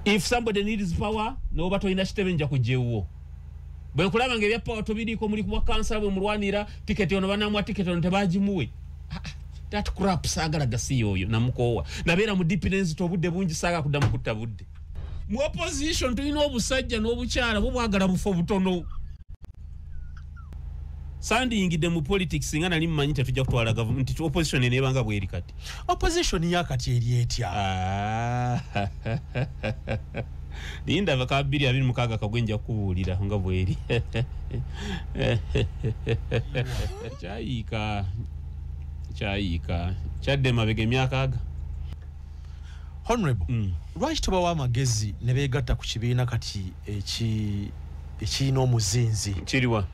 If somebody needs power, n'oba tolina kitebe nja kujja ewuwo. Bwe nkulaba nga ebya power tobiriiko, muli kuba kansala bwe mulwanira tiketi, ono banamuwa tiketi, ono tebagimuwe. Ah, ah, that crap saagala gasiya. Oyo namukoowa. Nabeera mu DP nenzita obudde bungi, saagala kuddamu kutta budde mu opposition. Tulina obusajja n'obukyala bwo bwagala bufo butono. Sandiyingidde mu politics nga nali mmanyi tetujja kutwala gavumenti nti opposition eneebanga bweri kati. Opposition yakati eri etya? Ah. Linda ka 2026 kagwe, nja kukubuulira nga bweri. Kyayiika, kyayiika, kyadde emabega emyaka aga. Honorable, lwaki tobawa amagezi ne beegatta ku kibiina kati ekirina omuzinzi? Kiriwa?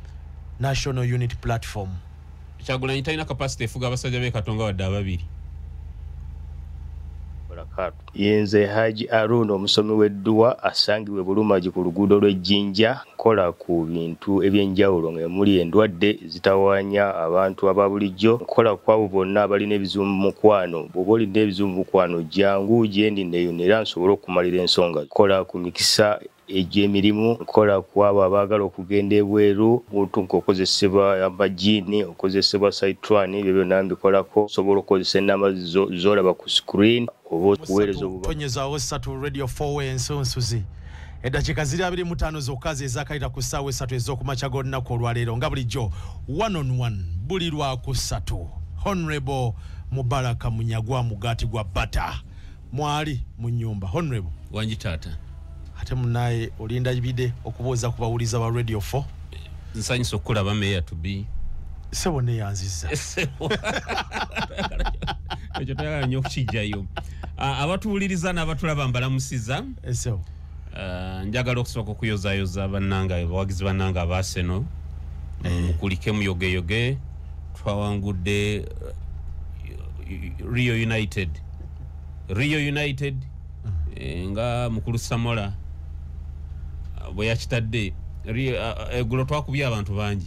National Unity Platform. Kyagulanyi talina capacity efuga abasajja b'e Katonga wadde ababiri. Yenze Haji Aruna, omusomi w'edduwa asangibwa e Bulumagi ku luguudo lw'Ejjinja. Nkola ku bintu ebyenjawulo nga muli endwadde ezitawaanya abantu aba bulijjo. Nkola ku abo bonna abalina ebizibu mu mukwano. Bw'oba olina ebizibu mu mukwano, jangu gyendi neyo era nsobole okumalira ensonga. Nkola ku mikisa egy'emirimu. Nkola ku abo abaagala okugenda ebweru, muntu ng'okozesebwa amajiini, okozesebwa saitwani, ebyo byonna mbikolako. Osobola okukozesa ennamba z'olaba ku screen oba okuweereza obubaka. Tonyezaawo 3, Radio 4 ensunsuzi. Eddakiika ziri 25 zokka ze ezakayita ku ssaawa 3 ez'okumakya g'olunaku olwaleero. Nga bulijjo, one on one buli lwakusatu, Honorable Mubaraka Munyagwa Mugaati gwa Bata mwali mu nnyumba. Honorable. Wangi taata. Ate munaye olinda bide okubuuza ku bawuliza ba Radio 4. Nsanyusa okukulaba, meya to be. Sebo, neyanziza. Ekyo toyagala nnyo okukijjayo. Ah, abatuwuliriza n'abatulaba mbalamusiza. Esebo. Ah, njagala okusooka okuyozayoza bannange, abawagizi bannange aba Arsenal. Mukulike, muyogeyoge, twawangudde Rio United, Rio United. Nga mukulu Samola bwe yakitadde eggulo, twakubye abantu bangi.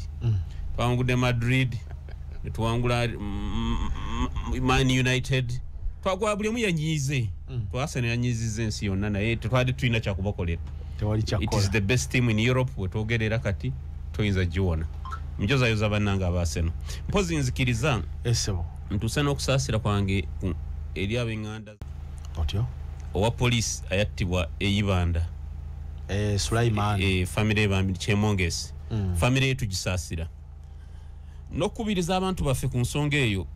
Twawangudde Madrid, netuwangula Man United, twakuba buli omu yanyiize. Arsenal yanyiiziza ensi yonna, naye tetwali tulina kyakubakolera. Tewali It is kyakukola. the best team in Europe. Wetwogerera kati toyinza giwona. Njozayoza bannange aba Arsenal. Mpozi nzikiriza Esebo. ntuuse n'okusaasira kwange eri ab'eŋŋanda Otyo. owa poliisi ayattibwa eibanda. Sulaiman. Famire bambi Kyemongesi, famire ye tugisaasira n'okukubiriza abantu baffe ku nsonga eyo,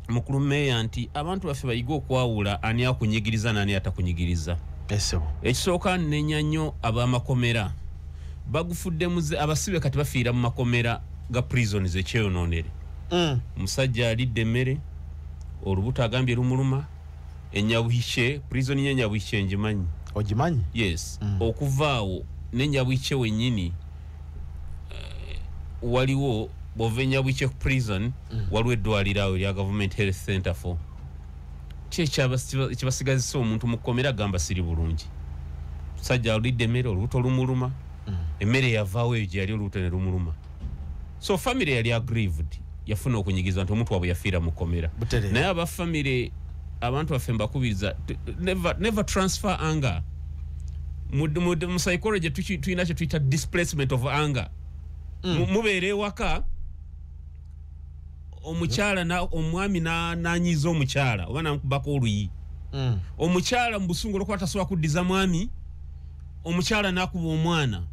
mukulu meeya, nti abantu baffe bayige okwawula ani akunyigiriza n'ani atakunyigiriza. Esebo. Ekisooka, nnenya nnyo ab'amakomera. Bagufudde muze, abasibe kati bafiira mu makomera ga prisons ekyeyonoonere. Omusajja alidde emmere, olubuto agambye lumuluma. Enyabuhike, prison yenyabuhike ngimanyi. Ogimanyi? Yes. Okuva awo nenyabuhike wennyini, waliwo bwova enyabuhike ku prison, waliwo eddwaliro awo erya government health center for ki ekibasigazisa omuntu mu kkomera agamba siri bulungi. Musajja alidde emmere, olubuto lumuluma. Emmere yavaawo eyo gye yali, olubuto ne lumuluma. So family yali aggrieved, yafuna okunyigiza nti omuntu waabwe yafiira mu kkomera. Butereevu. Naye abafamire, abantu baffe mbakubiriza, never transfer anger. Mu psychology tulina kye tuyita displacement of anger. Mubeera ewaka, omukyala omwami nanyiiza omukyala oba namukubako oluyi. Omukyala mu busungu, olwokuba tasobola kuddiza mwami, omukyala nakuba omwana.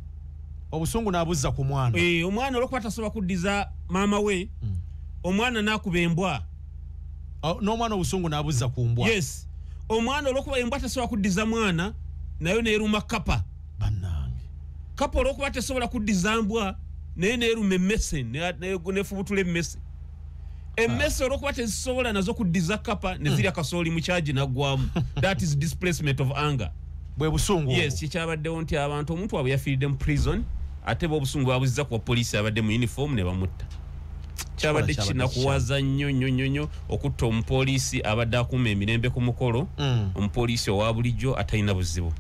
Obusungu n'abuzza ku mwana. Eh, omwana olwokuba tasobola kuddiza maama we, omwana nakuba embwa. Oh, n'omwana obusungu n'abuzza ku mbwa. Yes, omwana olwokuba embwa tasobola kuddiza mwana, nayo neruma kapa. Bannange! Kapa olwokuba tesobola kuddiza mbwa, naye neruma emmese, nefubutula emmese. Emmese olwokuba tezisobola nazo kuddiza kapa, nezirya kasooli mu kyagi naggwamu. That is displacement of anger. Bwe busungu obwo. Yes, kikyabaddewo nti abantu omuntu waabwe yafiiridde mu prison, ate ba obusungu babuzizza ku bapoliisi abadde mu uniform ne bamutta. Kyabadde Kyabadde kinakuwaza nnyo nnyo nnyo nnyo okutta omupoliisi abadde akuuma emirembe ku mukolo, omupoliisi owa bulijjo atalina buzibu.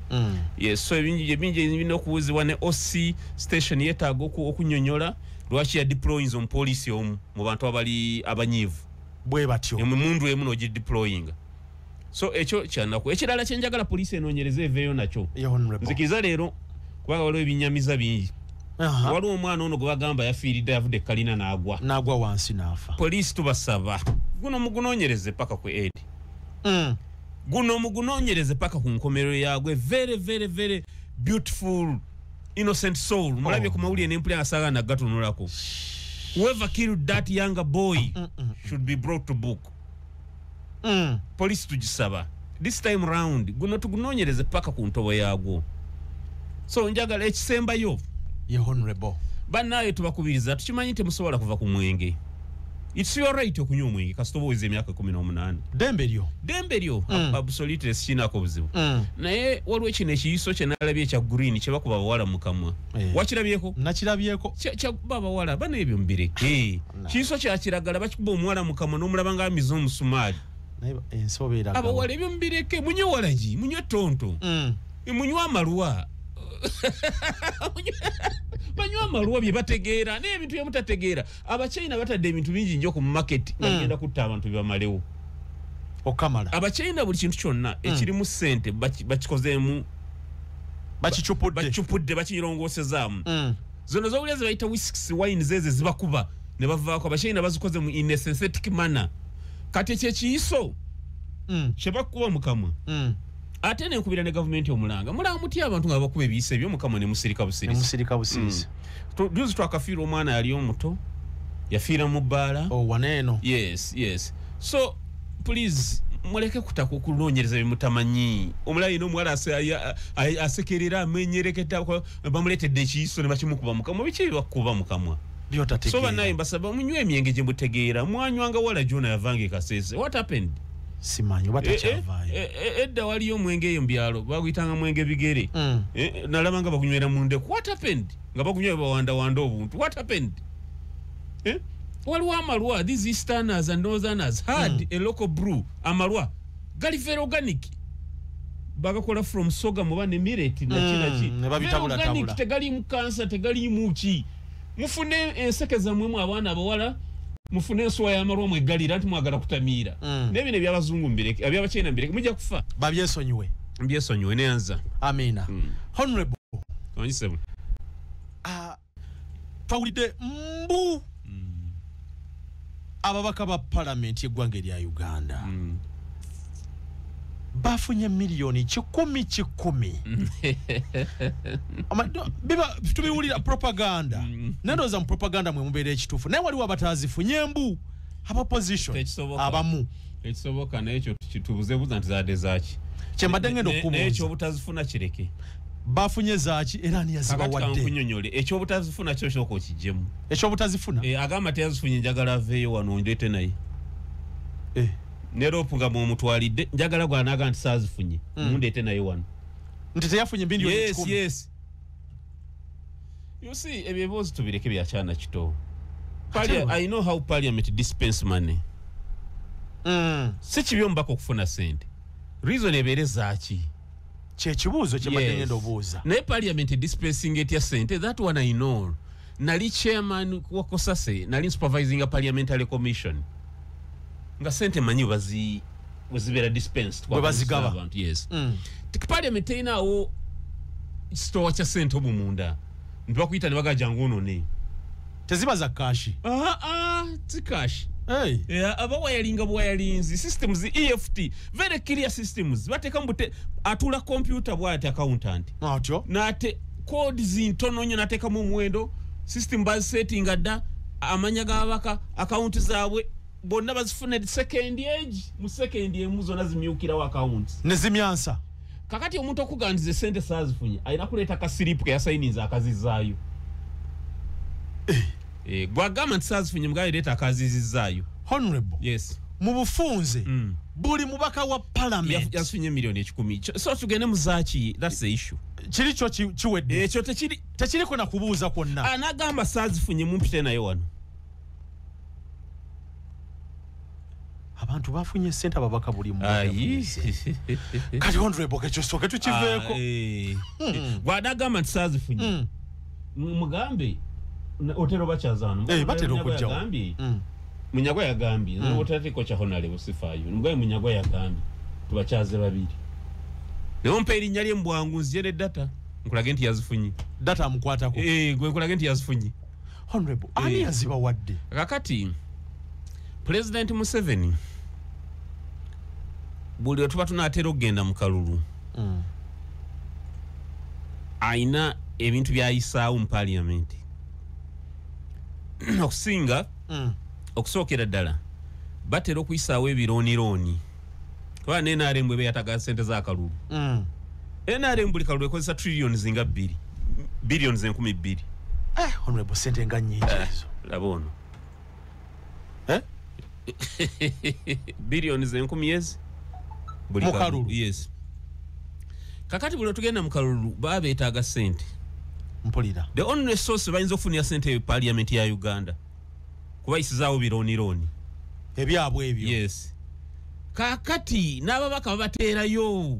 Yes, so ebingi ebirina okubuuzibwa ne OC station yeetaaga okunyonyola lwaki yadeployinze omupoliisi omu mu bantu abali abanyiivu. Bwe batyo. Emundu emu n'ogideployinga. So ekyo kyanaku. Ekirala kyenjagala poliisi enoonyereze eveeyo nakyo, nzikiriza leero kubanga waliwo ebinyamiza bingi. Waliwo omwana ono gwe bagamba yafiiridde, yavudde kalina n'agwa wansi n'afa. Poliisi tubasaba guno mugunoonyereze paka ku edi. Guno mugunoonyereze paka ku nkomerero yaagwe. Very very very beautiful innocent soul. Mulabye ku mawulire n'empulira nga nagatunulako. Whoever killed that younger boy should be brought to book. Poliisi tugisaba this time round guno tugunoonyereze paka ku ntobo yaagwo. So njagala ekisembayo, ye honorable, bannaye tubakubiriza, tukimanyi temusobola kuva ku mwenge. It's your right okunywa omwenge kasita oba oweza emyaka 18. Dembe lyo absolutely sinaako buzibu. Naye waliwo kino ekiyiso kye nalabye ekya green kye bakuba abawala mu kamwa. Wakirabyeko? Nakirabyeko. Kyakuba abawala bana ebyo mbireke. Kiyiso kya kiragala bakikuba omuwala mu kamwa n'omulaba ng'amize omusumaali. Abawala ebyo mbireke, munywe walagi, munywe tonto, munywe amalwa. Banywa amalwa bye bategeera, naye ebintu bye mutategeera. Abachina batadde ebintu bingi nnyo ku market nga bigenda kutta abantu bibamalewo. Okamala. Abachina buli kintu kyonna ekirimu ssente bakikozeemu, bakichupudde, bakirongoosezaamu. Zino z'owulira ze bayita whisky wine zeze zibakuba ne bavaako. Abachina bazikoze mu in a synthetic manner. Kati ekyo ekiyiso kye bakuba mu kamwa. Ate nenkubira ne gavumenti omulanga, mulanga mutya abantu nga bakuba ebiyiso ebyo mukama ne musirika busirisi. Juzi twakafiira omwana yali omuto, yafiira mu bbaala. Waneeno. Yes, yes. So please muleke kutaka okunoonyereza bye mutamanyi. Omulala yina omuwala asekerera amenyereketa, bamuleetedde ekiyiso ne bakimukuba mu kamwa. Biki ebibakuba mu kamwa? So bannaye mbasaba munywe emyenge gye mutegeera. Mwanywanga wala gyona yavanga e Kasese. What happened? Simanyi oba takyavaayo. Edda waliyo omwenge eyo mu byalo baguyitanga mwenge bigere. Nalaba nga bagunywera mu ndeku. What happened? Nga bagunywera bawandawanda obuntu. What happened? Waliwo amalwa, these easterners and northerners had a local brew. Amalwa gali very organic, bagakola from sorghum oba ne millet naki. Very organic, tegaliimu kansa, tegaliimu ki. Mufune enseke zammwe abaana abawala, mufune ensuwa y'amalwa mweggalira nti mwagala kutamiira. Naye bino ebyabazungu mbireke, ebyabachina mbireke, mujja kufa. Babyesonyiwe. Mbyesonyiwe neyanza. Amina. Honorable. Onyisemu. Twawulidde mbu ababaka ba palamenti y'eggwanga erya Uganda bafunye miliyoni 100. Biba tubiwulira propaganda. Nandowooza mu propaganda mwe mubeera ekituufu, naye waliwo abatazifunye mbu aba opposition abamu. Ekisoboka naye ekyo tubuzeebuza nti zaadde zaaki. Kyembadde ngenda okubuuza. Naye ekyobutazifuna kireke. Bafunye zaaki era ani yazibawadde? Nkunyonyole ekyobutazifuna kyo kyokka okiggyemu. Ekyobutazifuna? Agamba teyazifunye, njagala aveeyo wano ndeete naye. Ne rope nga mwomutwalidde, njagala gw'anaaga nti saazifunye, mundeete naye wano. Nti teyafunye miliyoni 10. Yes. You see, ebyo ebiboozi tubireke bya kyana kito. I know how parliament dispense money. Si kibi omubaka okufuna ssente. Reason ebeere zaaki? Kyekibuuzo kye mbadde ngenda obuuza. Naye parliament dispensing etya ssente? That one I know. Nali chairman wa COSASE, nali supervising a parliamentary commission. Nga sente manyi bazibeera dispensed. Bwe bazigaba. Yes. Parliament terinawo store kya ssente omwo munda. Nti bakuyita ne bagamba jangu onone. Teziba za kashi. Si kashi. Aba wayalinga bwayalinzi systems EFT, very clear systems. Bateeka mbute atula computer bw'ati accountant. Atyo. Nate codes ntono nnyo n'ateekamu omuwendo, system bazisettinga dda, amanya g'ababaka, account zaabwe bonna bazifuna second age, mu second emu zonna zimyukirawo accounts. Ne zimyansa. Kakati omuntu okugandiza essente saazifunye alina kuleeta akasiripu ke yasayininze akazizaayo. Gwagamba nti saazifunye mugabe leeta akazizizaayo. Honorable. Yes. Mu bufunze buli mubaka wa parliament yafunye miliyoni 100. So tugende mu zaaki, that's the issue. Kiri kyo kiwedde. Ekyo tekiri tekiriko na kubuuza kwonna. Anagamba saazifunye mumpite naye wano. Abantu bafunye ssente ababaka buli mu. Kati honorable ekyo sooke tukiveeko. Bw'anagamba nti saazifunye mugambe otero bakyazano. Batera okujjawo. Munyagwa yagambye otatiko kya honorable sifaayo. Mugambe Munyagwa yagambye Tubakyaze babiri. Naye ompa erinnya lye mu bwangu nzije ne data nkulage nti yazifunye. Data amukwatako. Gwe nkulage nti yazifunye. Honorable, ani yazibawadde? Kakati President Museveni buli lwe tuba tunaatera okugenda mu kalulu, ayina ebintu byayisaawo mu parliament. Okusinga okusookera ddala batera okuyisaawo ebiroonirooni, kuba ne NRM bwe yataga ssente z'akalulu. NRM buli kalulu ekozesa trillions nga 2, billions 2,000. Honorable, sente nga nnyingi ezo. Laba ono. Billions 1,000 ezi buli kalulu. Yes. Kakati buli tugenda mu kalulu baba beetaaga ssente. Mpulira. The only source bayinza okufunira ssente parliament ya Uganda kubayisizaawo biroonirooni ebyabwe ebyo. Yes. Kakati n'ababaka babateerayo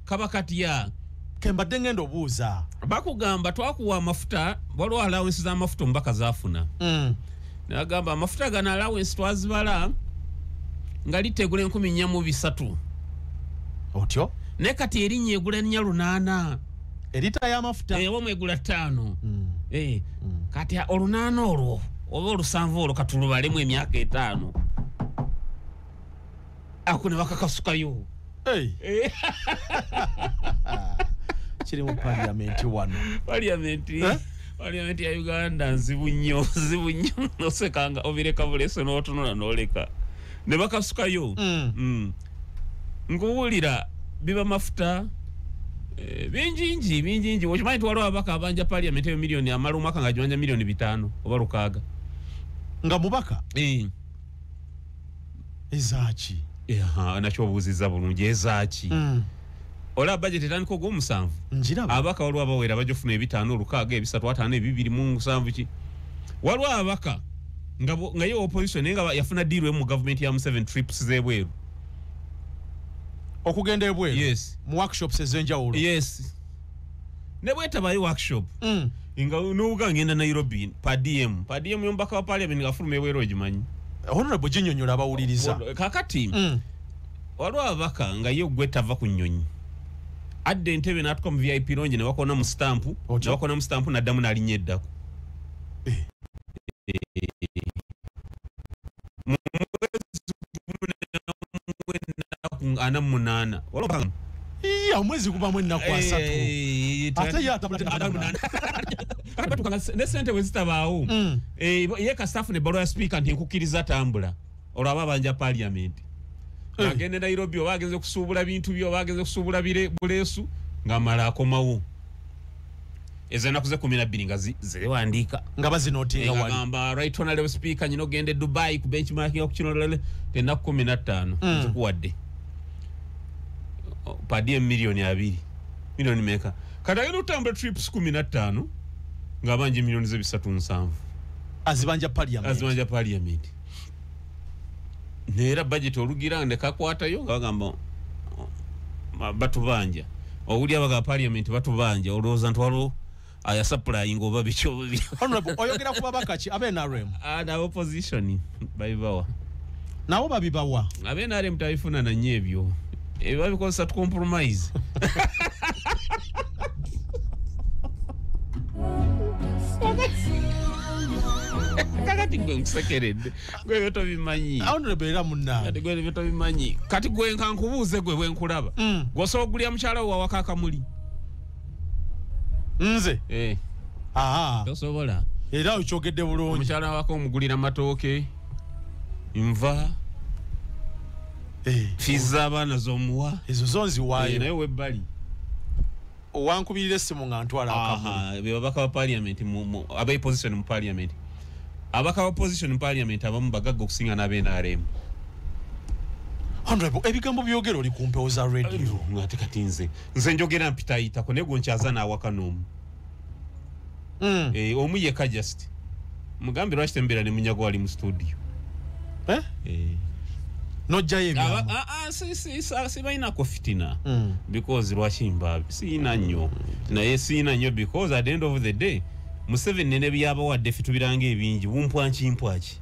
kabakatya. Kembadde ngenda obuuza. Bakugamba twakuwa amafuta, waliwo allowance z'amafuta omubaka zaafuna. Nagamba amafuta gano allowance twazibala nga litegula 4,300. Otyo? Naye kati erinnya egula 408. Erita y'amafuta. Oba mwegula 5. Kati 8 olwo oba 7 olwo katulubalemu emyaka 5. Ako ne bakakasukayo. Kiri mu parliament wano. Parliament ya Uganda nzibu nnyo, nzibu nnyo. Osekanga obireka bulese n'otunula n'oleka. Ne bakasukayo. Nkuwulira biba mafuta bingi bingi. Okimanyi nti waliwo ababaka abanja parliament eyo miliyoni amala omwaka nga gibanja miliyoni 5 oba 6. Nga mubaka? Ezaaki? Nakyo obuuzizza bulungi, ezaaki? Olaba budget etandika ogw'omusanvu. Njiraba. Ababaka waliwo abawera bajja okufuna 5, 6, 3, 5, 2 7 ki. Waliwo ababaka nga ye opposition naye nga yafuna deal emu mu government ya Museveni trips z'ebweru. Okugenda ebweru? Yes. Mu workshops ez'enjawulo? Yes. Ne bwetabayo workshop. Nga n'obuga ngenda Nairobi per DM. Per DM y'omubaka wa parliament ng'afuluma ebweru ogimanyi. Honorable, ginnyonnyola abawuliriza. Kakati waliwo ababaka nga ye gwe tava ku nnyonyi. Adda entebe n'atuuka mu VIP lounge ne bakona mu stamp, ne bakona mu stamp n'addamu n'alinnya eddako. Mu mwezi gumu 48. Waliwo Iya, omwezi gubamu ennaku 3. Ate ye atambula. Kati batuuka ne ssente bwe zitabaawo. Ye kasitafu ne bbaluwa ya speaker nti nkukkiriza tambula. Olwo aba abanja parliament. Agende Nairobi oba agenze kusuubula bintu bye oba agenze kusuubula buleesu ng'amala akomawo. Ezo ennaku ze 12 nga zewandiika. Nga bazinootinga wali. Ng'agamba right honorable speaker nyina ogende Dubai ku benchmarking ku kino ennaku 15 nzikuwadde. Padie miliyoni 2. Miliyoni meka? Kati agenda okutambula trips 15 ng'abanja miliyoni ze 307. Azibanja parliament. Azibanja parliament. Neera budget olugira ne kakwatayo nga bagamba batubanja. Owulira abaga parliament batubanja olowooza nti waliwo aya supplying oba biki oba biki. Honorable, oyogera ku babaka ki abe NRM? Na opposition babibawa. Nabo babibawa. Abe NRM tabifuna na nnyo ebyo. Ebyo babikozesa to compromise. Kakati gwe nkusekeredde. Gwe ebyo tobimanyi. Honorable era munnange. Kati gwe ebyo tobimanyi. Kati gwe nkankubuuze gwe bwe nkulaba. Gwe osobola okugulira mukyala wo awaka akamuli? Nze? Tosobola. Era okyogedde bulungi. Omukyala wako omugulira matooke, nva, fees z'abaana z'omuwa. Ezo zo nziwaayo. Naye webbali. Owankubirira essimu nga ntwala akamuli. Be babaka ba parliament aba opposition mu parliament. Ababaka ba opposition mu parliament abamu bagagga okusinga n'abe NRM. Honorable, ebigambo byogera oli ku mpewo za radio. Ate kati nze njogera mpitayitako naye gwe nkyaza n'awaka n'omu. Omu yekka just. Mugambe lwaki tembeera ne Munyago wali mu studio. Nojjayo ebyama. Sibalinako fitina. Because lwaki mba siina nnyo. Naye siina nnyo because at the end of the day Museveni ne byabawadde ffe tubiranga ebingi bumpwanki mpwaki.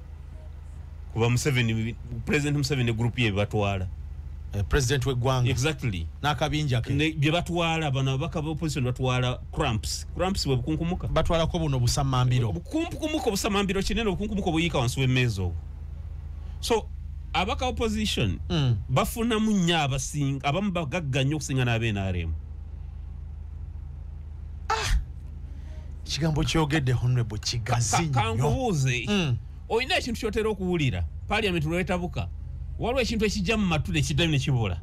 Kuba Museveni, President Museveni group ye batwala. President w'eggwanga. Exactly. N'akabinja ke. Bye batwala bano ababaka ba opposition batwala cramps. Cramps bwe bukunkumuka. Batwalako buno busamambiro. Bukunkumuka obusamambiro kinene, obukunkumuka obuyiika wansi w'emmeeza obwo. So ababaka opposition bafunamu nnyo abasinga, abamu bagagga nnyo okusinga n'aba NRM. Ekigambo kyogedde Honorable kigazi nnyo. Kankubuuze, olina ekintu ky'otera okuwulira parliament lwetabuka, waliwo ekintu ekijja mu matu ne kiddayo ne kibula.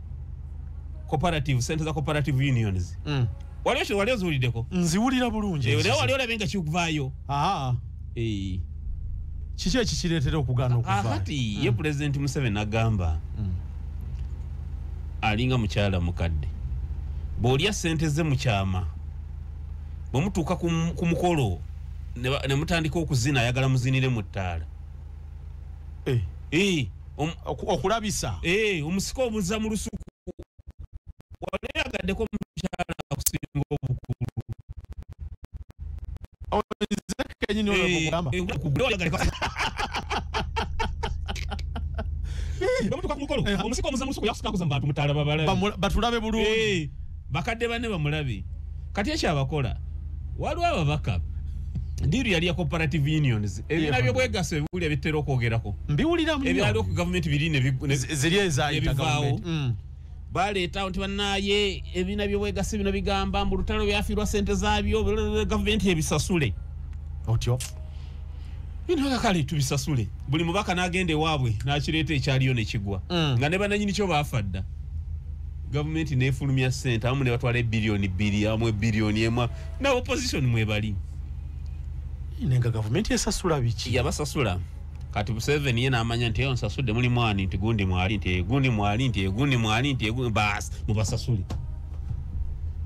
Cooperative, sente za cooperative unions. Waliwo wali oziwuliddeko? Nziwulira bulungi. Naye wali olabye nga kikuvaayo. Kiki ekikireetera okugaana okuvaayo? Kakati ye President Museveni agamba alinga mukyala mukadde, bw'olya ssente ze mu kyama, bwe mutuuka ku mukolo ne mutandika okuzina, ayagala muzinire mu ttaala. Okulabisa. Omusika omuza mu lusuku. Wali oyagaddeko omukyala akusinga obukulu? Nze kennyini olw'okugamba. Bwe mutuuka ku mukolo, omusika omuza mu lusuku yakusika akuza mu bantu mu ttaala babalabe. Batulabe bulungi. Bakadde banne bamulabe. Kati ekyabakola, waliwo ababaka diiru yali ya cooperative unions, ebibiina by'obwegassi ebiwulira bitera okwogerako. Mbiwulira nnyo. Ebyaliwo ku gavumenti biri ziri ezaayita gavumenti. Baleeta nti bannaaye ebibiina by'obwegassi bino bigamba mbu lutalo byafiirwa ssente zaabyo, gavumenti ebisasule. Otyo. Bino kale tubisasule. Buli mubaka n'agenda ewaabwe n'akireeta ekyaliyo ne kigwa. Nga ne bannannyini kyo baafa dda. Gavumenti n'efulumya ssente, abamu ne batwala ebbiliyoni 2, abamu ebbiliyoni 1, na opposition mwebali. Nenga gavumenti esasula biki? Yabasasula. Kati Museveni ye n'amanya nti nsasudde muli mwani, nti gundi mwali, nti gundi mwali, nti gundi mwali, nti basi mubasasule.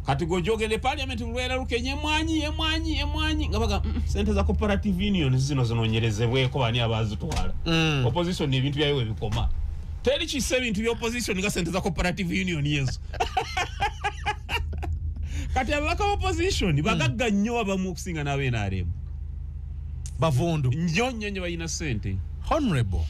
Kati gojogende parliament lwera lukenye emwanyi emwanyi emwanyi nga baga sente za cooperative union zino zinoonyerezebweko bani abazitwala. Opposition ebintu byayo ebikoma. Teri kisa ebintu bya opposition nga sente za cooperative union yezo. Kati ababaka opposition bagagga nnyo abamu okusinga n'aba NRM. Bavundu. Nnyo nnyo nnyo balina ssente. Honorable.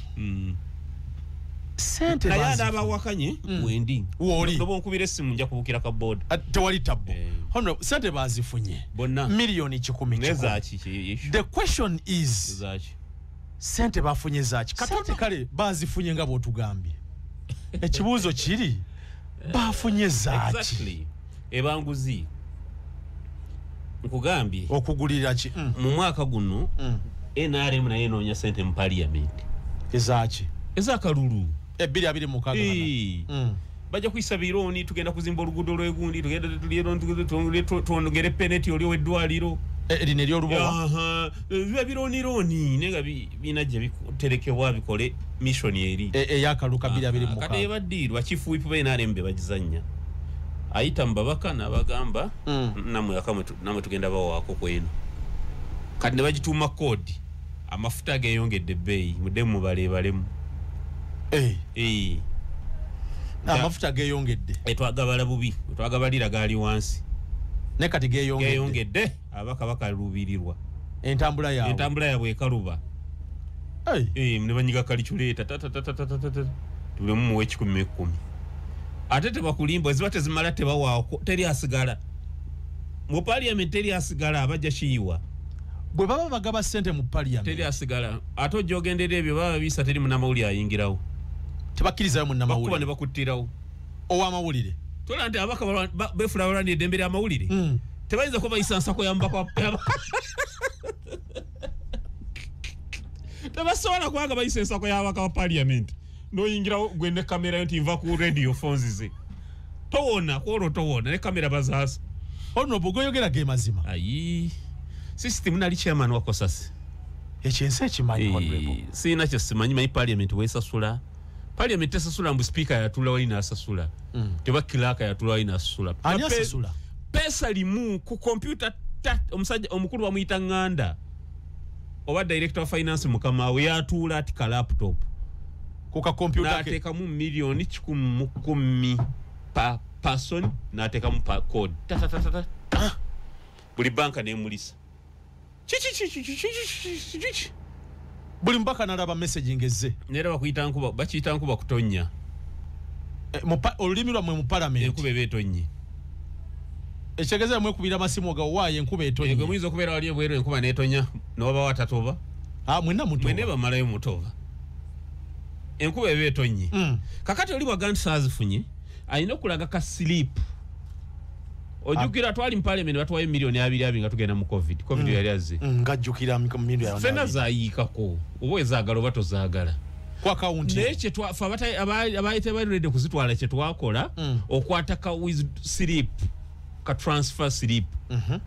Sente naye n'abawakanye wendi. Woli. Ndobo nkubira essimu nja kubukira ka board. Tewali tabbo. Honorable, sente bazifunye. Bonna. Miliyoni 1,000. Nezaaki. The question is, zaaki? Sente bafunye zaaki? Sente kale bazifunye nga bw'otugambye. Ekibuuzo kiri bafunye zaaki? Exactly. Ebanguzi. Nkugambye. Okugulira ki? Mu mwaka guno NRM naye enoonya ssente mu parliament. Ezaaki? Ez'akalulu. 2026. Bajja kuyisa birooni, tugenda kuzimba oluguudo lw'egundi, tugenda twongere peneti oli ow'eddwaliro. Lino ery'olubowa. Biba biroonirooni naye nga birina gye biterekebwa bikole mission eri. Ey'akalulu ka 2026. Kati ebaddiirwa kifuupu ba NRM be bagizannya. Ayita mu babaka n'abagamba namwe tugenda bawaako kweno. Kati ne bagituuma koodi, amafuta geeyongedde ebbeeyi, muddemu mubaleebalemu. Amafuta geeyongedde. Twagabala bubi, twagabalira gaali wansi. Ne kati geeyongedde. Ababaka bakaluubirirwa. Entambula yaabwe. Entambula yaabwe ekaluba. Ne banyiga calculator ta ta ta ta ta ta. Buli omu muwe 10 10. Ate tebakulimba, ziba tezimala tebawaako, teri asigala. Mu parliament teri asigala, abajja kiyiwa. Bwe baba bagaba ssente mu parliament. Teri asigala. Ate ojja ogendera ebyo baba biyisa teri munnamawulire ayingirawo. Tebakkirizayo munnamawulire. Bakuba ne bakuttirawo. Ow'amawulire. Tolaba nti ababaka beefuula abalwanira eddembe ly'amawulire. Tebayinza kuba bayisa nsako ya mubaka. Tebasobola kubanga bayisa ensako y'ababaka ba parliament. N'oyingirawo gwe ne kamera yo nti nva ku radio phones ze. Towona, kwolwo towona, ne kamera bazaasa. Honorable, goyogera ge mazima. Ayi. System nali chairman wa COSASE. Ekyo ensi ekimanyi Honorable. Sirina kye simanyi, manyi parliament weesasula. Parliament tesasula mbu speaker yatula wali n'asasula. Teba clerk yatula wali n'asasula. Ani asasula? Pesa limu ku computer omusajja omukulu bamuyita Nganda. Oba director of finance mukama we yatuula ati ka laptop. Ku ka computer ke. N'ateekamu miliyoni 110 per person, n'ateekamu pa code. Ta ta ta ta ta. Buli banka n'emulisa. Chi. Buli mbaka n'alaba message ngezze. Nera bakuyita nkuba, bakiyita nkuba kutonnya. Olulimi lwammwe mu parliament enkuba eba etonnye. Ekitegeeza mwekubira amasimu gawaayo enkuba etonnye. Gwe muyinza okubeera wali ebweru enkuba n'etonya n'obawo atatoba. Mwenna mutoba. Mwenne bamalayo mutoba. Enkuba eba etonnye. Kakati oli bw'agamba nti saazifunye alina okulaga ka slip. Ojjukira twali mu parliament batuwayo miliyoni 22 nga tugenda mu COVID. COVID yali azze. Ngajjukira miliyoni. Ffenna zaayiikako oba ezaagala oba tozaagala. Ku akawunti. Naye ffe abaali tebali kuzitwala kye twakola okwata ka slip, ka transfer slip,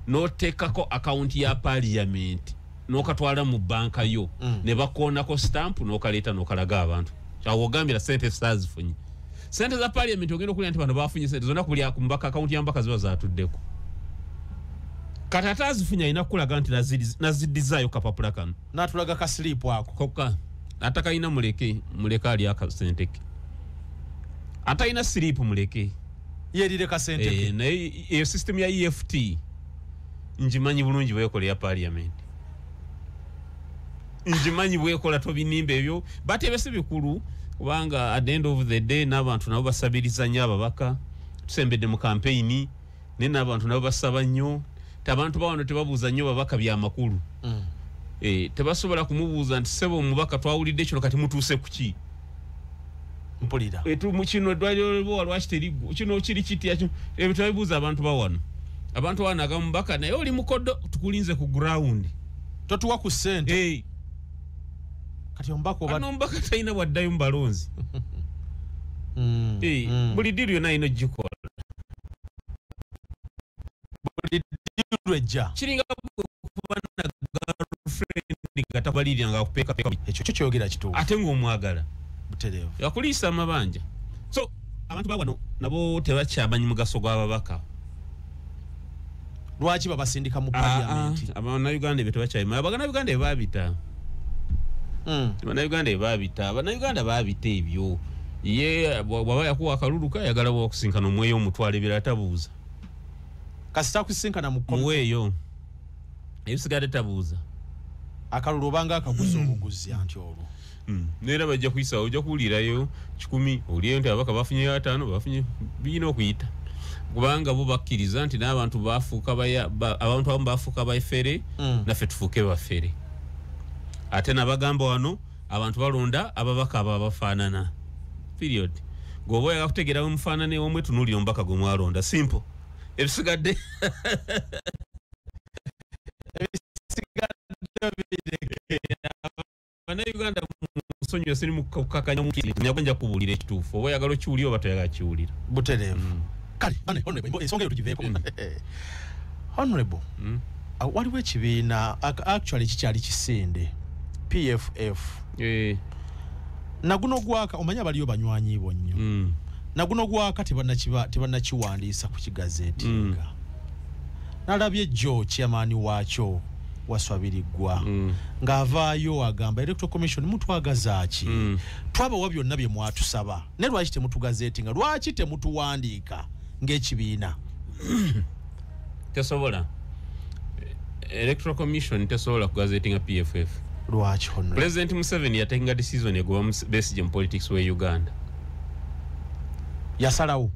n'oteekako akawunti ya parliament n'okatwala mu banka yo ne bakoonako stamp n'okaleeta n'okalaga abantu. Awo ogambira ssente saazifunye. Sente za parliament ogenda okulya nti bano bafunye sente zonna ku buli mbaka akawunti ya mbaka ziba zaatuddeko. Kati ate azifunye alina kukulaga nti naziddizaayo kapapula kano. N'atulaga ka slip ako. Kokka. Atakayina muleke, muleke ali akasente ke. Atalina slip muleke. Yerire kasente ke. Naye eyo system ya EFT njimanyi bulungi bwekola ya parliament. Njimanyi bwekola tobinimba ebyo batebese bikulu kubanga at the end of the day n'abantu nabo basabiriza nnyo ababaka. Tusembedde mu campaign naye n'abantu nabo basaba nnyo. Abantu bawano tebabuuza nnyo babaka byamakulu. Tebasobola kumubuuza nti ssebo omubaka twawulidde kino kati mutuuse ku ki? Mpulira. Kino eddwaliro lwa lwaki teriggwa? Kino kiri kitya? Ebyo tebabibuuza abantu bawano. Abantu bawano agamubaka naye oli mukodo tukulinze ku ground. Totuwa ku ssente. Kati omubaka oba omubaka talina bwaddayo mu balonzi. Buli ddiiru yonna alina ogikola. Buli ddiiru ejja. Kiringa kuba na girlfriend nga tabalirira nga akupeekapeka. Ekyo kyo kyogera kituufu. Ate ng'omwagala. Butereevu. Yakuliisa amabanja. So abantu bawano nabo tebakyamanyi mugaso gw'ababaka. Lwaki babasindika mu parliament? Abannayuganda ebyo tebakyabimanyi. Abannayuganda baabita. Abannayuganda baabita. Abannayuganda baabita ebyo. Ye bw'aba yakuwa akalulu ke ayagala okusinkana omweyo omutwala ebirala tabuuza. Kasita kusinkana mu muweeyo. Ebisigadde tabuuza. Akalulu obanga akaguza obuguzi anti olwo. Neera bajja kuyisawo ojja kuwulirayo 100 oliyo nti ababaka bafunyeyo 5 bafunye birina okuyita. Kubanga bo bakkiriza nti n'abantu bafuuka abantu abamu bafuuka bafere naffe tufuuke bafere. Ate nabagamba wano abantu balonda ababaka ababafaanana. Period. Gwoba oyagala kutegeera bwe mufaanana omwe tunuulira omubaka gwe mwalonda. Simple. Ebisigadde Bannayuganda musonyiwe siri mu kukakanya omuntu nja kubuulira ekituufu oba oyagala okiwulira oba toyagala kiwulira. Butereevu. Kale honorable ensonga eyo tugiveeko. Honorable, waliwo ekibiina actually kikyali kisinde PFF. Naguno gwaka omanyi abaliyo banywanyi bo nnyo. Naguno gwaka tebannakiwandiisa ku kigazeeti nga. Nalabye jjo chairman waakyo Waswabiriggwa ng'avaayo agamba Electoral Commission mutwagaza ki? Twabawa byonna bye mwatusaba naye lwaki temutugazeetinga? Lwaki temutuwandiika ng'ekibiina? Tesobola. Electoral Commission tesobola kugazeetinga PFF. Lwaki honorable? President Museveni yatenga decision egoba Besigye mu politics we Uganda. Yasalawo.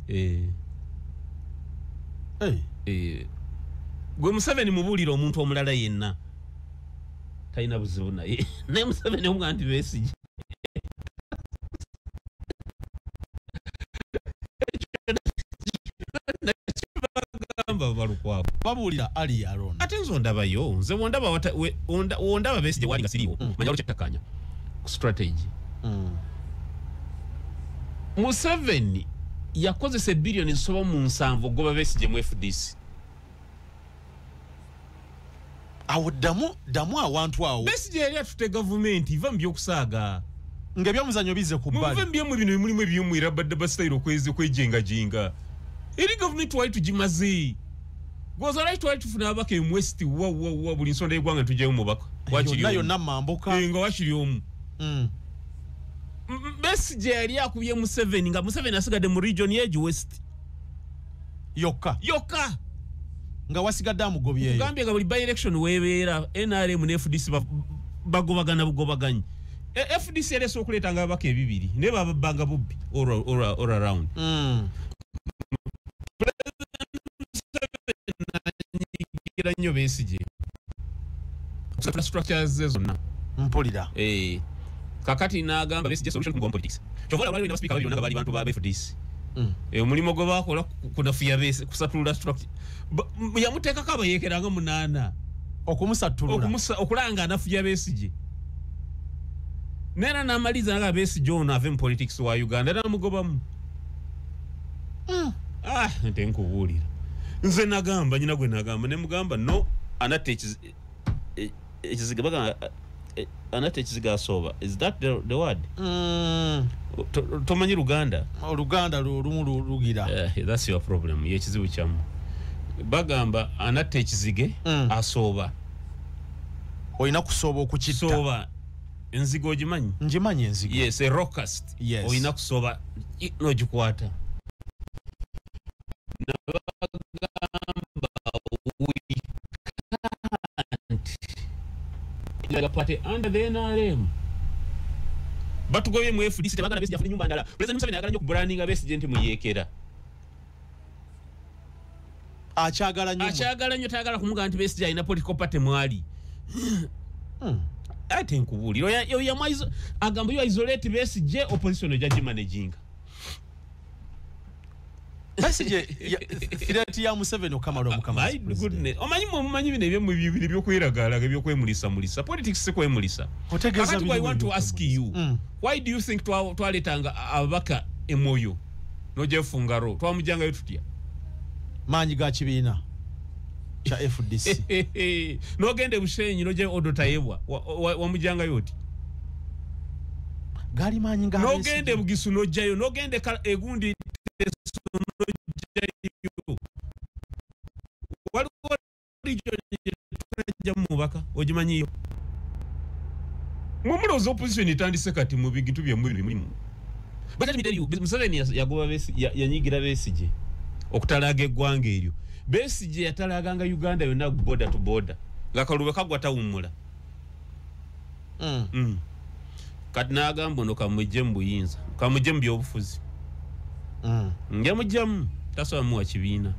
Gwe Museveni mubuulira omuntu omulala yenna talina buzibu naye. Naye Museveni omugamba nti Besigye. Balukwabo. Babuulira Ali Aron. Ate nze ondabayo, nze wondaba wondaba Besigye wali nga siriiwo. Manya waliwo kyetutakkaanya ku strategy. Museveni yakozesa biliyoni zisoba mu 7 okugoba Besigye mu FDC. Awo ddamu awantu awo. Besigye yali atutte gavumenti va mu by'okusaaga. Ng'ebyomuzannyo bizze ku bbali. Muve mu byemmwe bino mulimu ebyomwera badde basitayiro okwejengajinga. Eri gavumenti twali tugimaze. Gwoza twali tufuna ababaka e West wa wa wa buli nsonda y'eggwanga tujjayo omubaka. Yonna yonna mambuka. Nga wakiri omu. Besigye yali akubye Museveni nga Museveni asigadde mu region y'e West. Yokka. Yokka. Nga wasigadde amugobyeyo. Kugambye nga buli by election weebeera NRM ne FDC bagobagana bugobaganyi. FDC yaleese okuleetanga ababaka ebibiri naye bababbanga bubbi all around. Nanyigira nnyo Besigye structures ze zonna. Mpulira. Kakati n'agamba Besigye solution ku politics. Kyova olaba waliwo n'abasipiika babiri bonna nga baali bantu ba FDC. Omulimu gwe bakola kunafuya Besigye, kusatulula structure. Yamuteekako abayeekera nga 8 okumusatulula, okulanga anafuya Besigye. Nera n'amaliza nga Besigye ono ave mu politics wa Uganda n'amugobamu. Nte nkubuulira. Nze nagamba nyina gwe nagamba ne mugamba no anatta ekiziga bagamba anatta ekiziga asooba. Is that the word? Tomanyi Luganda? Oluganda lumu lugira. That's your problem. Ye kizibu kyammwe. Bagamba anatta ekizige asooba. Olina kusooba okukitta. Sooba. Enzigo ogimanyi? Ngimanyi enzigo. Yes, a locust. Yes. Olina kusooba n'ogikwata. Nabagamba we can't party under the NRM. Batugobye mu FDC tebagala Besigye afune nyumba ndala. President Museveni ayagala nnyo okubrandinga Besigye nti muyeekera. Akyagala nnyo. Akyagala nnyo, tayagala kumugamba nti Besigye alina political party mwali. Ate nkubuulira agamba yo isolate Besigye, opposition ejja gimanaginga. Besigye threat ya Museveni okamala omukama. My goodness. Omanyi mwe mumanyi bino ebyemmwe bibiri ebyokweragaalaga ebyokwemulisa. Politics si kwemulisa. Otegeeza. I want to ask you, why do you think twaleetanga ababaka emoyo n'ogyefungaro twamujangayo tutya? Maanyi ga kibiina kya FDC. N'ogenda Bushenyi n'ogya Odo Tayebwa wamujangayo oti? Gaali maanyi ga N'ogenda e Bugisu n'ojjayo, n'ogenda egundi n'ojjayo. Waliwo region gye mubaka ogimanyiyo. Mwe mulowooza opposition etandise kati mu bintu byammwe biri mulimu. But let me tell you, Museveni yagoba yanyigira Besigye okutalaaga eggwanga eryo. Besigye yatalaaganga Uganda yonna border to border. Ng'akalulu kagwa tawummula. Kati n'agamba ono kamujje mu buyinza, kamujje mu byobufuzi. Ngemugyamu tasobola muwa kibiina.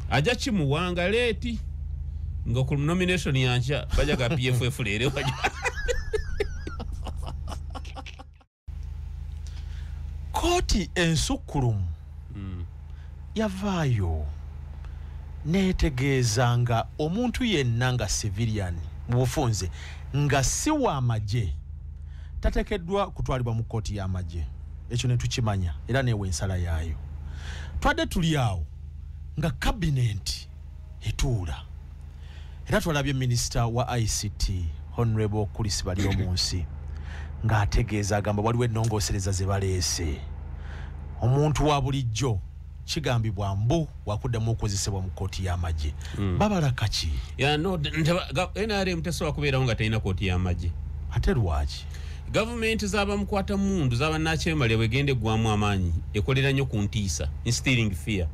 Ajja kimuwanga leeti nga ku nomination yankya bajaga PFF leero bajja. Kooti ensukkulumu yavaayo neetegeeza nga omuntu yenna nga civilian mu bufunze nga si wa magye tateekeddwa kutwalibwa mu kkooti y'amagye. Ekyo ne tukimanya era neewa ensala yaayo. Twadde tuli awo nga kabinenti etuula era twalabye minisita wa ICT Honorable Chris Baryomunsi ng'ategeeza agamba waliwo ennongoosereza ze baleese. Omuntu wa bulijjo kigambibwa mbu wakuddamu okukozesebwa mu kkooti y'amagye. Babala kaki? No, NRM tesobola kubeerawo nga terina kkooti y'amagye. Ate lwaki? Gavumenti z'abamukwata mundu z'abannakyemale bwegenda eggwamu amaanyi ekolera nnyo ku ntiisa, instilling fear.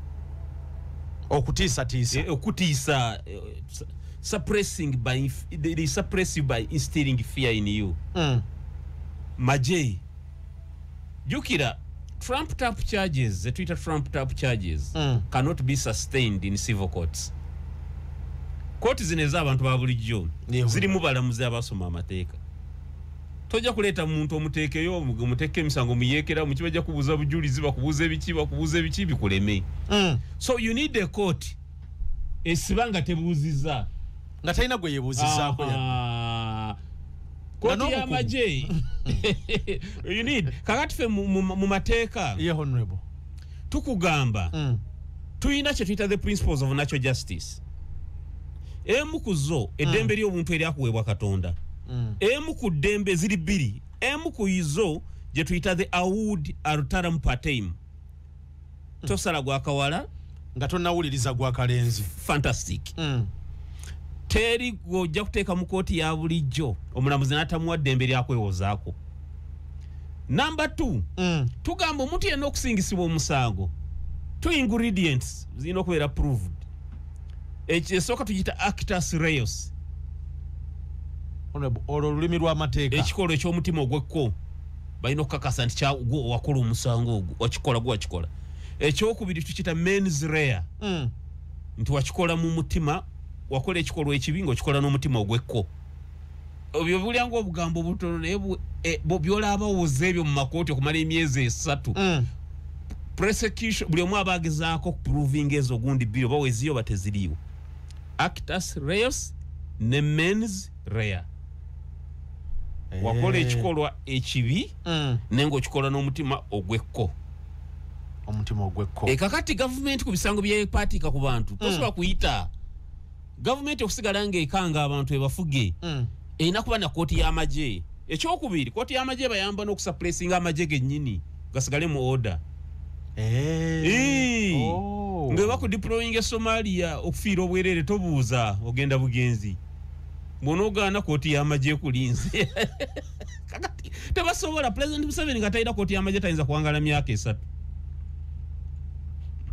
Okutiisatiisa. Okutiisa, suppressing by they suppress you by instilling fear in you. Magye. Jjukira Trump tap charges, the Twitter Trump tap charges cannot be sustained in civil courts. Kooti zino ez'abantu ba bulijjo zirimu balamuzi abasoma amateeka. Tojja kuleeta muntu omuteekeyo omuteeke emisango muyeekera mu kibajja kubuuza bujulizi, bakubuuza ebiki, bakubuuza ebiki bikuleme. So you need a court esiba nga tebuuzizza. Nga talina gwe yeebuuzizzaako yadde. Kooti y'amagye you need. Kakati ffe mu mateeka Ye Honorable. Tukugamba tuyina kye tuyita the principles of natural justice. Emu ku zo eddembe ly'obuntu eryakuweebwa Katonda. Emu ku ddembe ziri bbiri. Emu ku zo gye tuyita the aud alteram partem. Tosala gwa kawala nga tonnawuliriza gwa kalenzi. Fantastic. Teri gw'ojja kuteeka mu kkooti ya bulijjo omulamuzi n'atamuwa ddembe lyakwewozaako. Number 2, tugamba omuntu yenna okusingisibwa omusango two ingredients zirina okubeera proved. Ekisooka tugiyita actus reus. Honorable, olwo olulimi lw'amateeka. Ekikolwa eky'omutima ogw'ekko balina okukakasa nti wakola omusango ogwo, wakikola gwe wakikola. Ekyokubiri tukiyita mens rea, nti wakikola mu mutima, wakola ekikolwa ekibi ng'okikola n'omutima ogw'ekko. Ebyo bulya ng'obugambo butono, naye byolaba woza ebyo mu makooti okumala emyezi 3. Prosecution buli omu aba agezaako okuprovinga ezo gundi bbiri, oba weziyo oba teziriiwo. Actus reus ne mens rea. Wakola ekikolwa ekibi naye ng'okikola n'omutima ogw'ekko. Omutima ogw'ekko. Kakati gavumenti ku bisango byepaatiika ku bantu tosobola kuyita gavumenti okusigala ng'ekanga abantu ebafuge, erina kuba na kooti y'amagye. Ekyokubiri, kooti y'amagye bayamba n'okusuppressinga amagye gennyini gasigale mu order. Nga bakudeployinga e Somalia okufiira obwerere, tobuuza, ogenda bugenzi. Bw'onoogaana kooti y'amagye ekulinze. Kakati tebasobola. President Museveni nga talina kooti y'amagye tayinza kuwangaala myaka 3.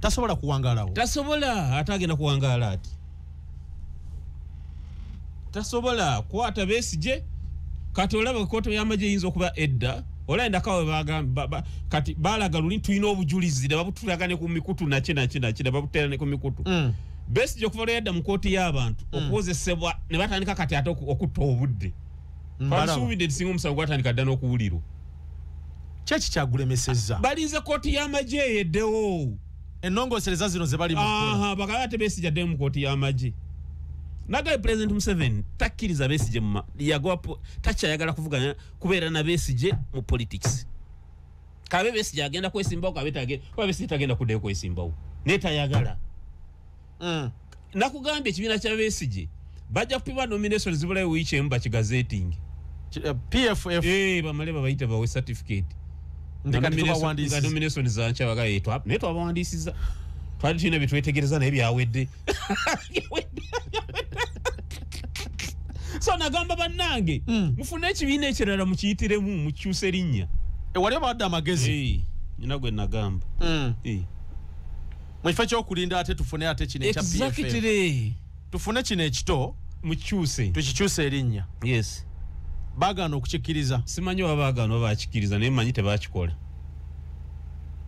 Tasobola kuwangaalawo. Tasobola, ate agenda kuwangaala ati. Tasobola kwata Besigye. Kati olaba kooti y'amagye eyinza okuba edda, olaba endakawe bagamba kati balaga luli tulina obujulizi ne babutulaga ne ku mikutu naki naki naki ne babuteera ne ku mikutu. Besigye okuva lwe yadda mu kooti y'abantu okuwozesebwa ne batandika kati ate okutta obudde. Twasuubidde nti singa omusango gwatandika dda n'okuwulirwa. Kyeki kyagulemesezza? Balinze kooti y'amagye eyeddewo. Ennongoosereza zino ze bali mu kukola. Bagala ate Besigye addeyo mu kooti y'amagye. Nagaye President Museveni takkiriza Besigye takyayagala kuvuganya kubeera na Besigye mu politics. Kabe Besigye agenda kwesimbawo, kabe tagenda, kuba Besigye tagenda kuddayo kwesimbawo. Naye tayagala. Nakugambye ekibiina kya Besigye bajja kupima nomination zibulayo wiiki emu bakigazetingi. PFF. Bamale babayite bawe certificate. Nga nomination zankya bagaye naye twabawandiisizza. Twali tulina bye twetegereza naye byawedde. So nagamba bannange mufune ekibiina ekirala mukiyitiremu mukyuse erinnya. Wali obawadde amagezi? Nina gwe nagamba. Mu kifo ky'okulinda ate tufune ate kino ekya PFF. Exactly. Tufune kino ekito mukyuse. Tukikyuse erinnya. Yes. Baagaana okukikkiriza. Simanyi oba baagaana oba bakikkiriza, naye mmanyi tebakikola.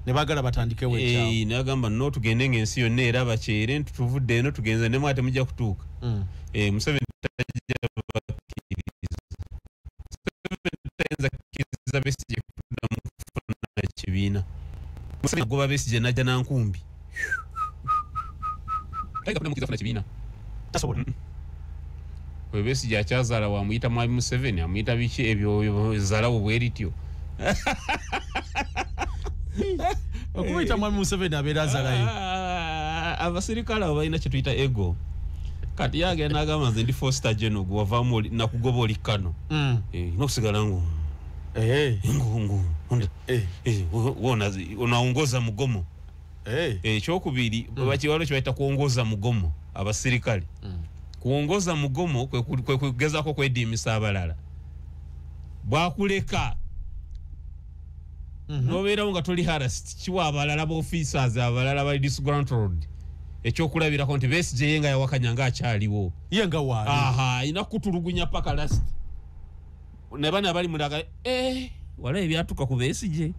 Ne baagala batandikewo ekyabwe. Nagamba no tugende ng'ensi yonna era bakyere nti tuvudde eno tugenze ne mwate mujja kutuuka. Museveni tajja bakkiriza. Museveni tayinza kukkiriza Besigye kuddamu kufuna kibiina. Museveni agoba Besigye n'ajja na nkumbi. Tayinza kuddamu kukkiriza kufuna kibiina. Tasobola. Bwe Besigye akyazaala wamuyita Mwami Museveni, amuyita biki ebyo zaalawo bwe lityo. Okumuyita Mwami Museveni abeera azaalayo. Abasirikale abo balina kye tuyita ego. Kati yagenda n'agamba nze ndi four-star general gwe wavaamu nakugoba oli kano. N'okusigala ngu unaongoza mugomo. Ekyokubiri waliwo kye bayita kuongoza mugomo abasirikale. Kuongoza mugomo kwe kugezaako kwediimisa abalala. Bwakuleka nobeerawo nga toli harassed, kiwa abalala ba officers abalala bali disgruntled ekyokulabirako nti Besigye ye nga yawakanya ng'akyaliwo. Ye nga waali. Alina kutulugunya paka last. Ne bano abali mulaga wala ebyatuuka ku Besigye.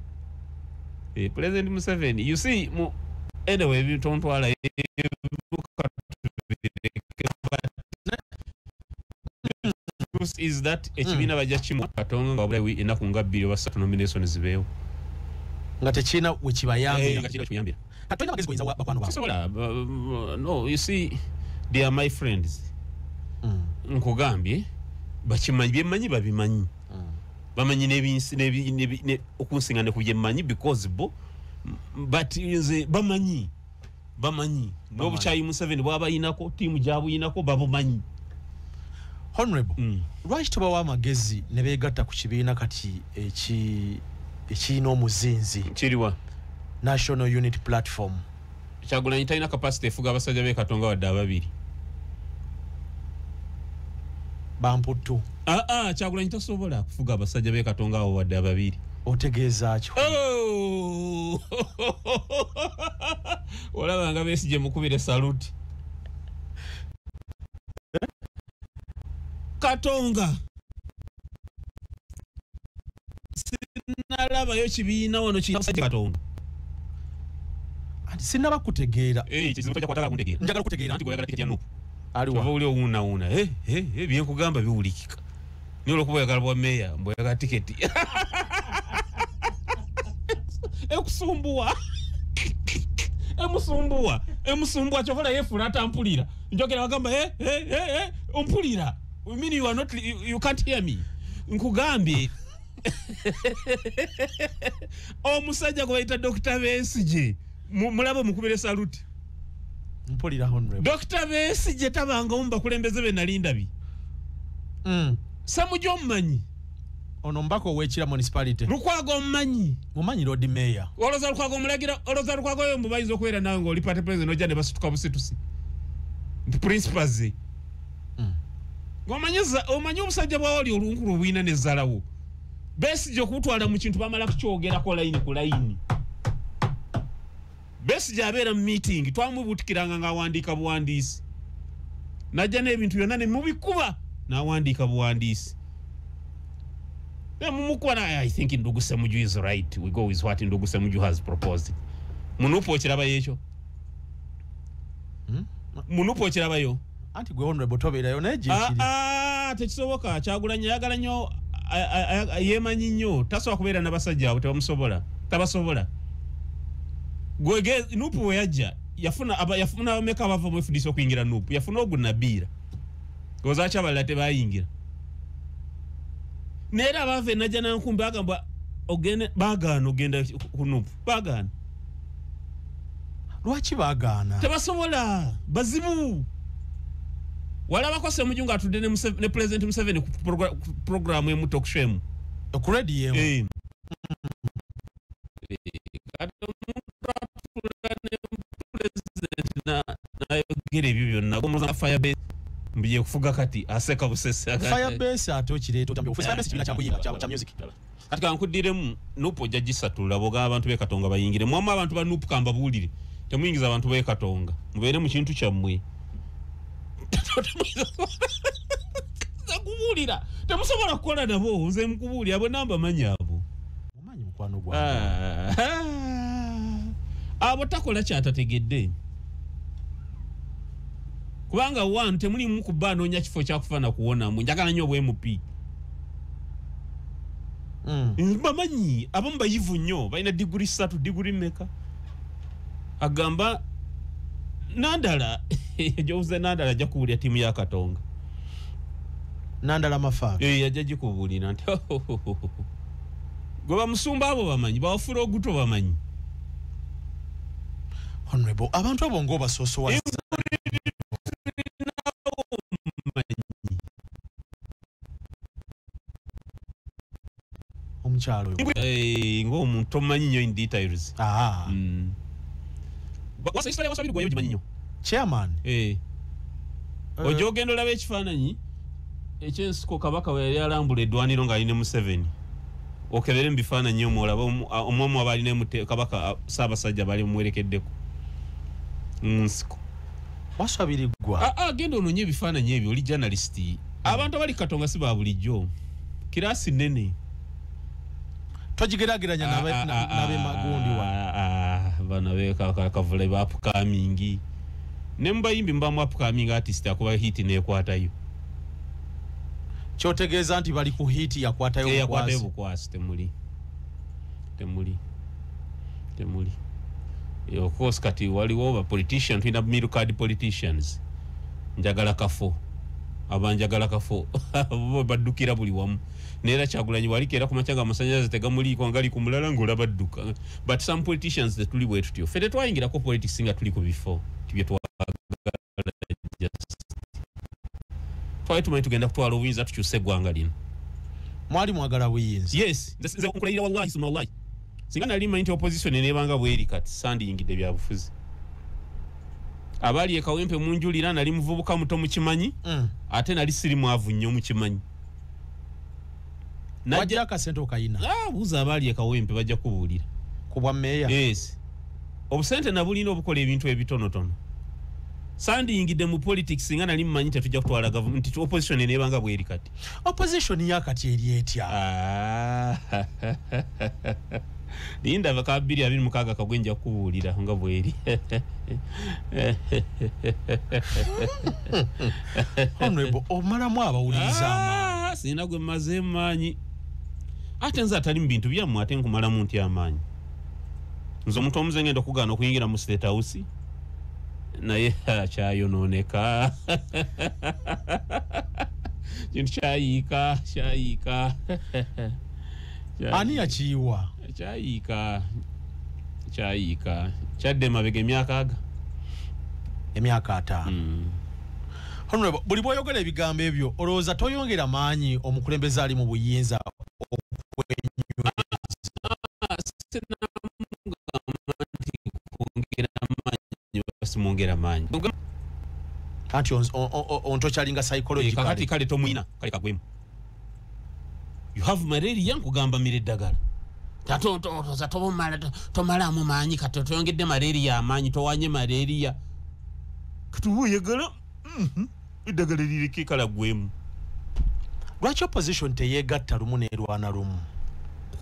President Museveni, you see, anyway bitontwala is that ekibiina bajja kimu Katonga nga wabula ennaku nga 2 oba 3 nomination zibeewo. Nga tekirina we kibayambira. Nga kirina kibayambira. Kati tolina magezi goyinza bakwano baabwe. Sisobola. No, you see, they are my friends. Nkugambye bakimanyi byemmanyi babimanyi. Bamanyi n'ebinsi okunsinga ne ku byemmanyi because bo but nze bamanyi. Bamanyi. N'obukyayi Museveni bw'abayinako, ttiimu gy'abuyinako babumanyi. Honorable, lwaki tobawa amagezi ne beegatta ku kibiina kati ekirina omuzinzi? Kiriwa? National Unity Platform. Kyagulanyi talina capacity efuga abasajja b'e Katonga wadde ababiri. Bamputtu. Kyagulanyi tasobola kufuga abasajja b'e Katonga abo wadde ababiri. Otegeeza ki? Olaba nga Besigye mukubire saluti. Katonga. Sirabayo kibiina wano kisajja Katonda. Anti sinaba kutegeera. Kizibu tojja kwatala kuntegeera. Njagala kutegeera. Anti gweyagala tiketi ya Nupu. Aliwa. Ova uli owuunawuuna. Byenkugamba biwulikika. Naye olwokuba oyagala bwa meeya, mbu oyagala tiketi. Ekusumbuwa. Emusumbuwa. Emusumbuwa kyova yeefuula atampulira. Njogera bagamba ompulira. You mean you are not, you can't hear me. Nkugambye. Omusajja gwe bayita Dr. Besigye. Mulaba mukubire saluti. Mpulira honorable. Dr. Besigye tabanga omu bakulembeze be nali ndabye. Ssemujju omumanyi. Ono mbaka ow'Ekira municipality. Lukwago omumanyi. Mumanyi Lord Mayor. Olowooza Lukwago omulagira, olowooza Lukwago oyo mbu bayinza okubeera naawe ng'oli party president ojja ne basituka busitusi. Nti principals ze. Omanyi obusajja bwa wali olunkulu obulina n'ezzalawo. Besigye okubutwala mu kintu bamala kukyogerako layini ku layini. Besigye abeera mu meeting twamubuutikiranga ng'awandiika buwandiisi. Najja n'ebintu byonna ne mubikuba n'awandiika buwandiisi. I think Ndugu Ssemujju is right. We go with what Ndugu Ssemujju has proposed. Munupu okirabayo ekyo? Munupu okirabayo? Anti gwe honorable tobeerayo naye gyekiri. Tekisoboka. Kyagulanyi ayagala nnyo, yeemanyi nnyo, tasobola kubeera n'abasajja abo, tebamusobola, tabasobola. Nupu we yajja yafuna abameka abava mu FDC okuyingira Nupu, yafuna ogu Nabiira. Lwaki abalala tebayingira? Naye era abava e Najjanankumbi bagamba baagaana ogenda ku Nupu, baagaana. Lwaki baagaana? Tebasobola, bazibu. Walabako Ssemujju ng'atudde ne President Museveni ku programu emu talk show emu. Ku radio emu. Kati omuntu atula ne President n'ayogera ebyo byonna. Omuza Firebase mbiye kufuga kati aseka busese. Firebase ate okireeta otambye. Firebase kibiina kya kuyimba kya music. Kati kankuddiremu Nupu ojja gisatulula bw'ogamba abantu b'e Katonga bayingire. Mwamma abantu ba Nupu kambabuulire. Temuyingiza abantu b'e Katonga. Mubeere mu kintu kyammwe. Nkubuulira. Temusobola kukola nabo, nze nkubuulira abo namba manyi abo. Omanyi mukwano gwange. Abo takola kyatategedde. Kubanga one temulimu kuba anoonya kifo kya kufa na kuwonamu. Njagala nnyo obwa MP. Bamanyi abamu bayivu nnyo, balina diguri 3, diguri mmeka. Agamba Nandala, Jose Nandala ajja kubuulira ttiimu ya Katonga. Nandala Mafabi. Ajja gikubuulira nti gwe bamusumba abo bamanyi, bawafula oguto bamanyi. Honorable, abantu abo ng'obasosowaza. Omukyalo oyo. Ng'omuntu omumanyi nnyo in details. Wasabirwa gimanyi nnyo. Chairman. Ojja ogenda olaba ekifaananyi eky'ensiko Kabaka we yali alambula eddwaniro ng'ali ne Museveni. Okebere mu bifaananyi omwo olabe omwomu aba alina Kabaka Ssaabasajja baali bamuwerekeddeko mu nsiko. Wasabiriggwa. Genda onoonye ebifaananyi ebyo, oli journalist. Abantu abali Katonga si ba bulijjo. Kiraasi nnene. Togigeraageranya n'ab'emagundi wano. Bano be Kavule ba upcoming. Ne mu bayimbi mubaamu upcoming artist akuba hit n'ekwatayo. Kyotegeeza nti bali ku hit yakwatayo bukwasi. Yakwatayo bukwasi temuli. Temuli. Of course kati waliwo ba politician, tulina middle card politicians. Njagala kafo. Abanjagala kafo. Bo baddukira buli wamu. Neera Kyagulanyi waliko era ku makya nga amasannyalaze tegamuliiko nga gali ku mulala ng'olaba adduka. But some politicians tetuli bwe tutyo. Ffe tetwayingirako politics nga tuli ku bifo bye twagala just. Twali tumanyi tugenda kutwala obuyinza tukyuse eggwanga lino. Mwali mwagala buyinza? Yes. Nze nkulayira wallahi summa wallahi. Singa nali mmanyi nti opposition eneebanga bw'eri kati sandiyingidde byabufuzi. Abali e Kawempe munjulira nali muvubuka muto mukimanyi, ate nali siri mwavu nnyo mukimanyi. Wajja akasente okayina? Buuza abali e Kawempe bajja kubuulira. Ku bwa mmeeya? Yes. Obusente nabulina obukola ebintu ebitonotono. Sandiyingidde mu politics nga nali mmanyi tetujja kutwala gavumenti, opposition eneebanga bweri kati. Opposition yakati eri etya? Linda baka 2026 kagwe nja kubuulira nga bweri. Honorable, omalamu abawuliriza amaanyi. Sirina gwe mmaze maanyi. Ate nze atali mu bintu byammwe ate nkumalamu nti amaanyi. Nze omuntu omuze ngenda okugaana okuyingira mu State House naye kyayonooneka. Kintu kyayiika, kyayiika. Ani yakiyiwa? Kyayiika, kyayiika. Kyadde emabega emyaka aga? Emyaka 5. Honorable, buli bw'oyogera ebigambo ebyo olowooza toyongera maanyi omukulembeze ali mu buyinza simwongera maanyi? Anti ontokyalinga psychological. Kakati kale tomwina, kale kagwemu. You have malaria, nkugamba mira eddagala. Tomalamu maanyi kati toyongedde malaria amaanyi, towanye malaria. Kati oyagala eddagala lireke kala gwemu. Lwaki opposition teyeegatta lumu n'erwana lumu?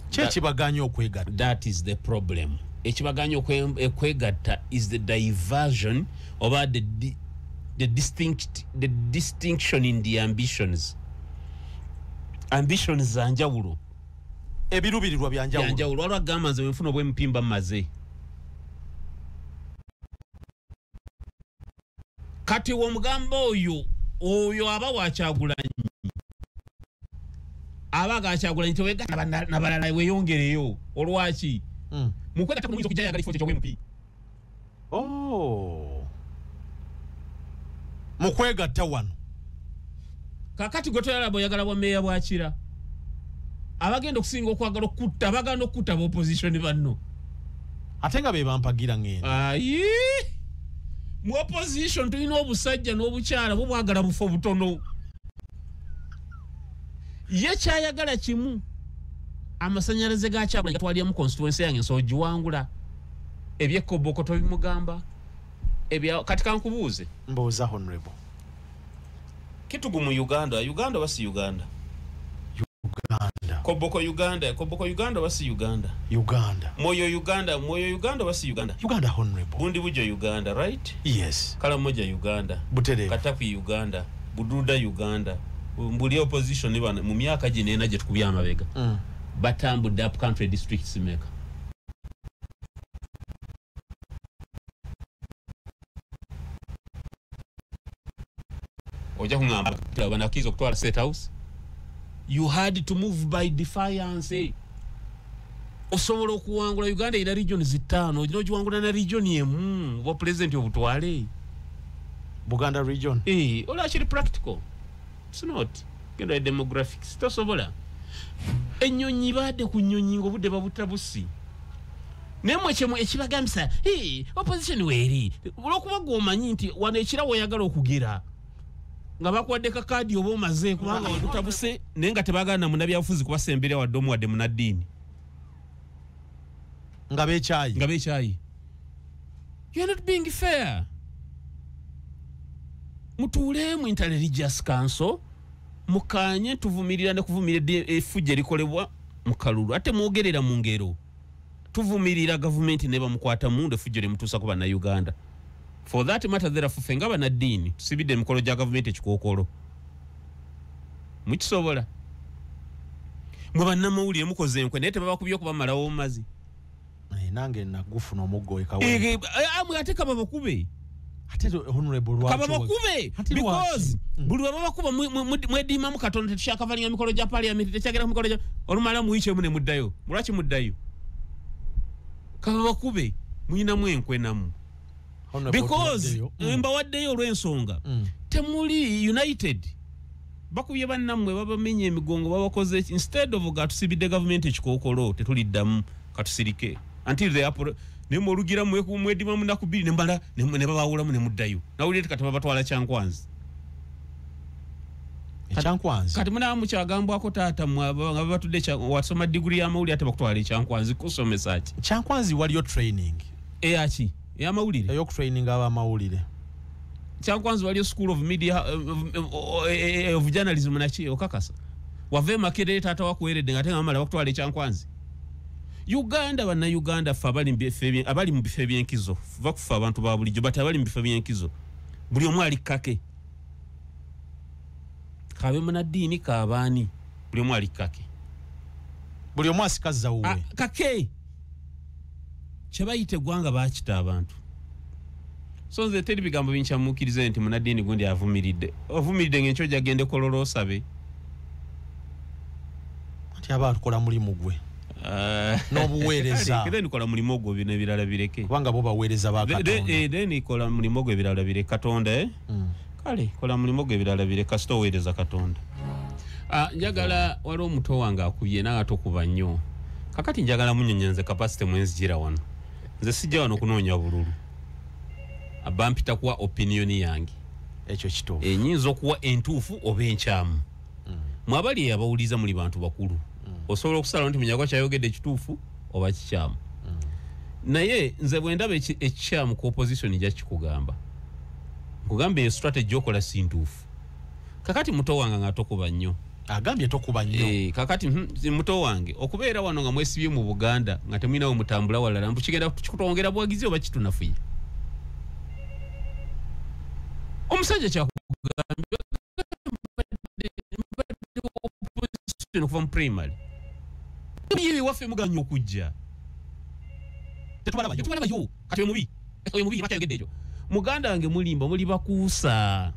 Ki ekibagaanye okwegatta? That is the problem. Ekibagaanye okwegatta is the diversion oba the distinction in the ambitions. Ambitions za njawulo. Ebiruubirirwa bya njawulo. Waliwo agamba nze bwe nfuna obw'empimba mmaze. Kati w'omugamba oyo, oyo aba wa Kyagulanyi. Aba ga Kyagulanyi teweegatta n'abalala weeyongereyo. Olwaki? Mu kwegatta kuno muyinza okujjayo ayagala ekifo kye ky'obwa MP. Oh. Mu kwegatta wano. Kakati gwe toyalaba oyagala bwa meeya bwa Kira. Abagenda okusinga okwagala okutta, abagenda okutta ba opposition banno. Ate nga be bampagira ng'eno. Ayi! Mu opposition tulina obusajja n'obukyala bo bwagala bufo butono. Ye kyayagala kimu. Amasannyalaze ga Kyagulanyi gatwalira mu constituency yange nsobola ogiwangula. Eby'ekoboko tobimugamba. Ebya kati kankubuuze. Mbuuza Honorable. Kitugu mu Uganda, Uganda oba si Uganda? Uganda. Koboko Uganda, Koboko Uganda oba si Uganda? Uganda. Moyo Uganda, Moyo Uganda oba si Uganda? Uganda Honorable. Bundi Bujo Uganda, right? Yes. Kalamoja Uganda. Butere. Katapi Uganda, Bududa Uganda. Mbuli opposition bano mu myaka gino ena gye tukubye amabega. Batambudde up country districts meka. Ojja kuŋŋamba banakkiriza okutwala State House. You had to move by defiance. Osobola okuwangula Uganda erina regions 5, olina ogiwangula na region emu, oba president obutwale. Buganda region. Ola kiri practical. It's not. Genda demographics tosobola. Ennyonyi baadde ku nnyonyi ng'obudde babutta busi. Naye mmwe ekibagambisa, opposition weeri. Olw'okuba ggwe omanyi nti wano ekira w'oyagala okugera. Nga bakuwadde kakaadi oba omaze kubanga obutabuse naye nga tebaagala na munnabyabufuzi kubasemberera wadde omu wadde munnaddiini. Nga beekyayi. Nga beekyayi. You are not being fair. Mutuule mu Interreligious Council mukanye tuvumirira ne kuvumirira effujjo erikolebwa mu kalulu ate mwogerera mu ngero. Tuvumirira gavumenti ne bamukwata mundu effujjo lyemutuusa ku bannayuganda. For that matter therefore ffe nga bannaddiini tusibidde emikolo gya gavumenti ekikookolo. Mukisobola. Mwe bannamawulire mukoze enkwe naye tebabakubye okubamalawo mu mazzi. Nange nagufuna omuggo e Kawempe. Amwe ate kababakube. Ate Honorable lwaki kababakube because buli bwe babakuba mwediimamu katono tetukyakavalinga mikolo gya parliament tekyagera ku mikolo gya olumala muyikyemu ne muddayo. Lwaki muddayo? Kababakube muyinamu enkwe namu. Because mbawaddeyo olw'ensonga temuli united. Bakubye bannammwe babamenye emigongo babakoze instead of gatusibidde gavumenti ekikookolo tetuliddamu katusirike until they apple ne molugira mwedimamu nnaku bbiri ne mbala ne babawulamu ne muddayo. Nawulire kati babatwala Kyankwanzi. Ekyankwanzi. Kati munaamu mukyagambwako taata mmwe nga babatudde wasoma diguli y'amawulire ate bakutwala Ekyankwanzi kusomesa ki? Kyankwanzi waliyo training. Eyaki? Ey'amawulire? Ey'okutraininga ab'amawulire. Kyankwanzi waliyo school of media of journalism naki okakasa. Wave Makerere taata wakuweredde nga te nga bakutwala ekyankwanzi. Uganda banna Uganda ffe abali mu bifo ebyenkizo bakufa abantu ba bulijjo, but abali mu bifo ebyenkizo buli omu ali kake, kabe munaddiini kabaani, buli omu ali kake, buli omu asikazza wuwe kake. Kyebayita eggwanga bakita abantu. So nze teri bigambo binkyamuukiriza nti munaddiini gundi avumiridde, ovumiridde ng'enkyo gyagende Kololo osabe nti aba atukola mulimu gwe n'obuweereza. Then kola mulimu gwo, bino ebirala bireke, kubanga bo baweereza ba Katonda. Then kola mulimu gwo ebirala bireke Katonda. Kale kola mulimu gwo ebirala bireke kasita oweereza Katonda. Njagala waliwo omuto wange akubye naye tokuba nnyo. Kakati njagala munnyonnyola nze capacity mwenzijira wano. Nze sijja wano kunoonya bululu, abampita kuwa opinion yange. Ekyo kituufu. Nyinza okuwa entuufu oba enkyamu. Mwabali abawuliza muli bantu bakulu. Osobola okusalawo nti Munyagwa kyayogedde kituufu oba kikyamu. Naye nze bwe ndaba ekikyamu ku opposition nja kikugamba. Nkugamba eyo strategy okola si ntuufu. Kakati muto wange nga tokuba nnyo. Agambye tokuba nnyo. Kakati muto wange okubeera wano nga mwesibye mu Buganda nga temulinawo mutambula walala, mbu kigenda kutwongera buwagizi oba kitunafuye. Omusajja kyakugambye opposition okuva mu primary. Yewe waffe muganya okujja. Tetubalabayo. Kati oyo mubi. Oyo mubi lwaki ayogedde ekyo? Muganda wange mulimba, muli bakuusa.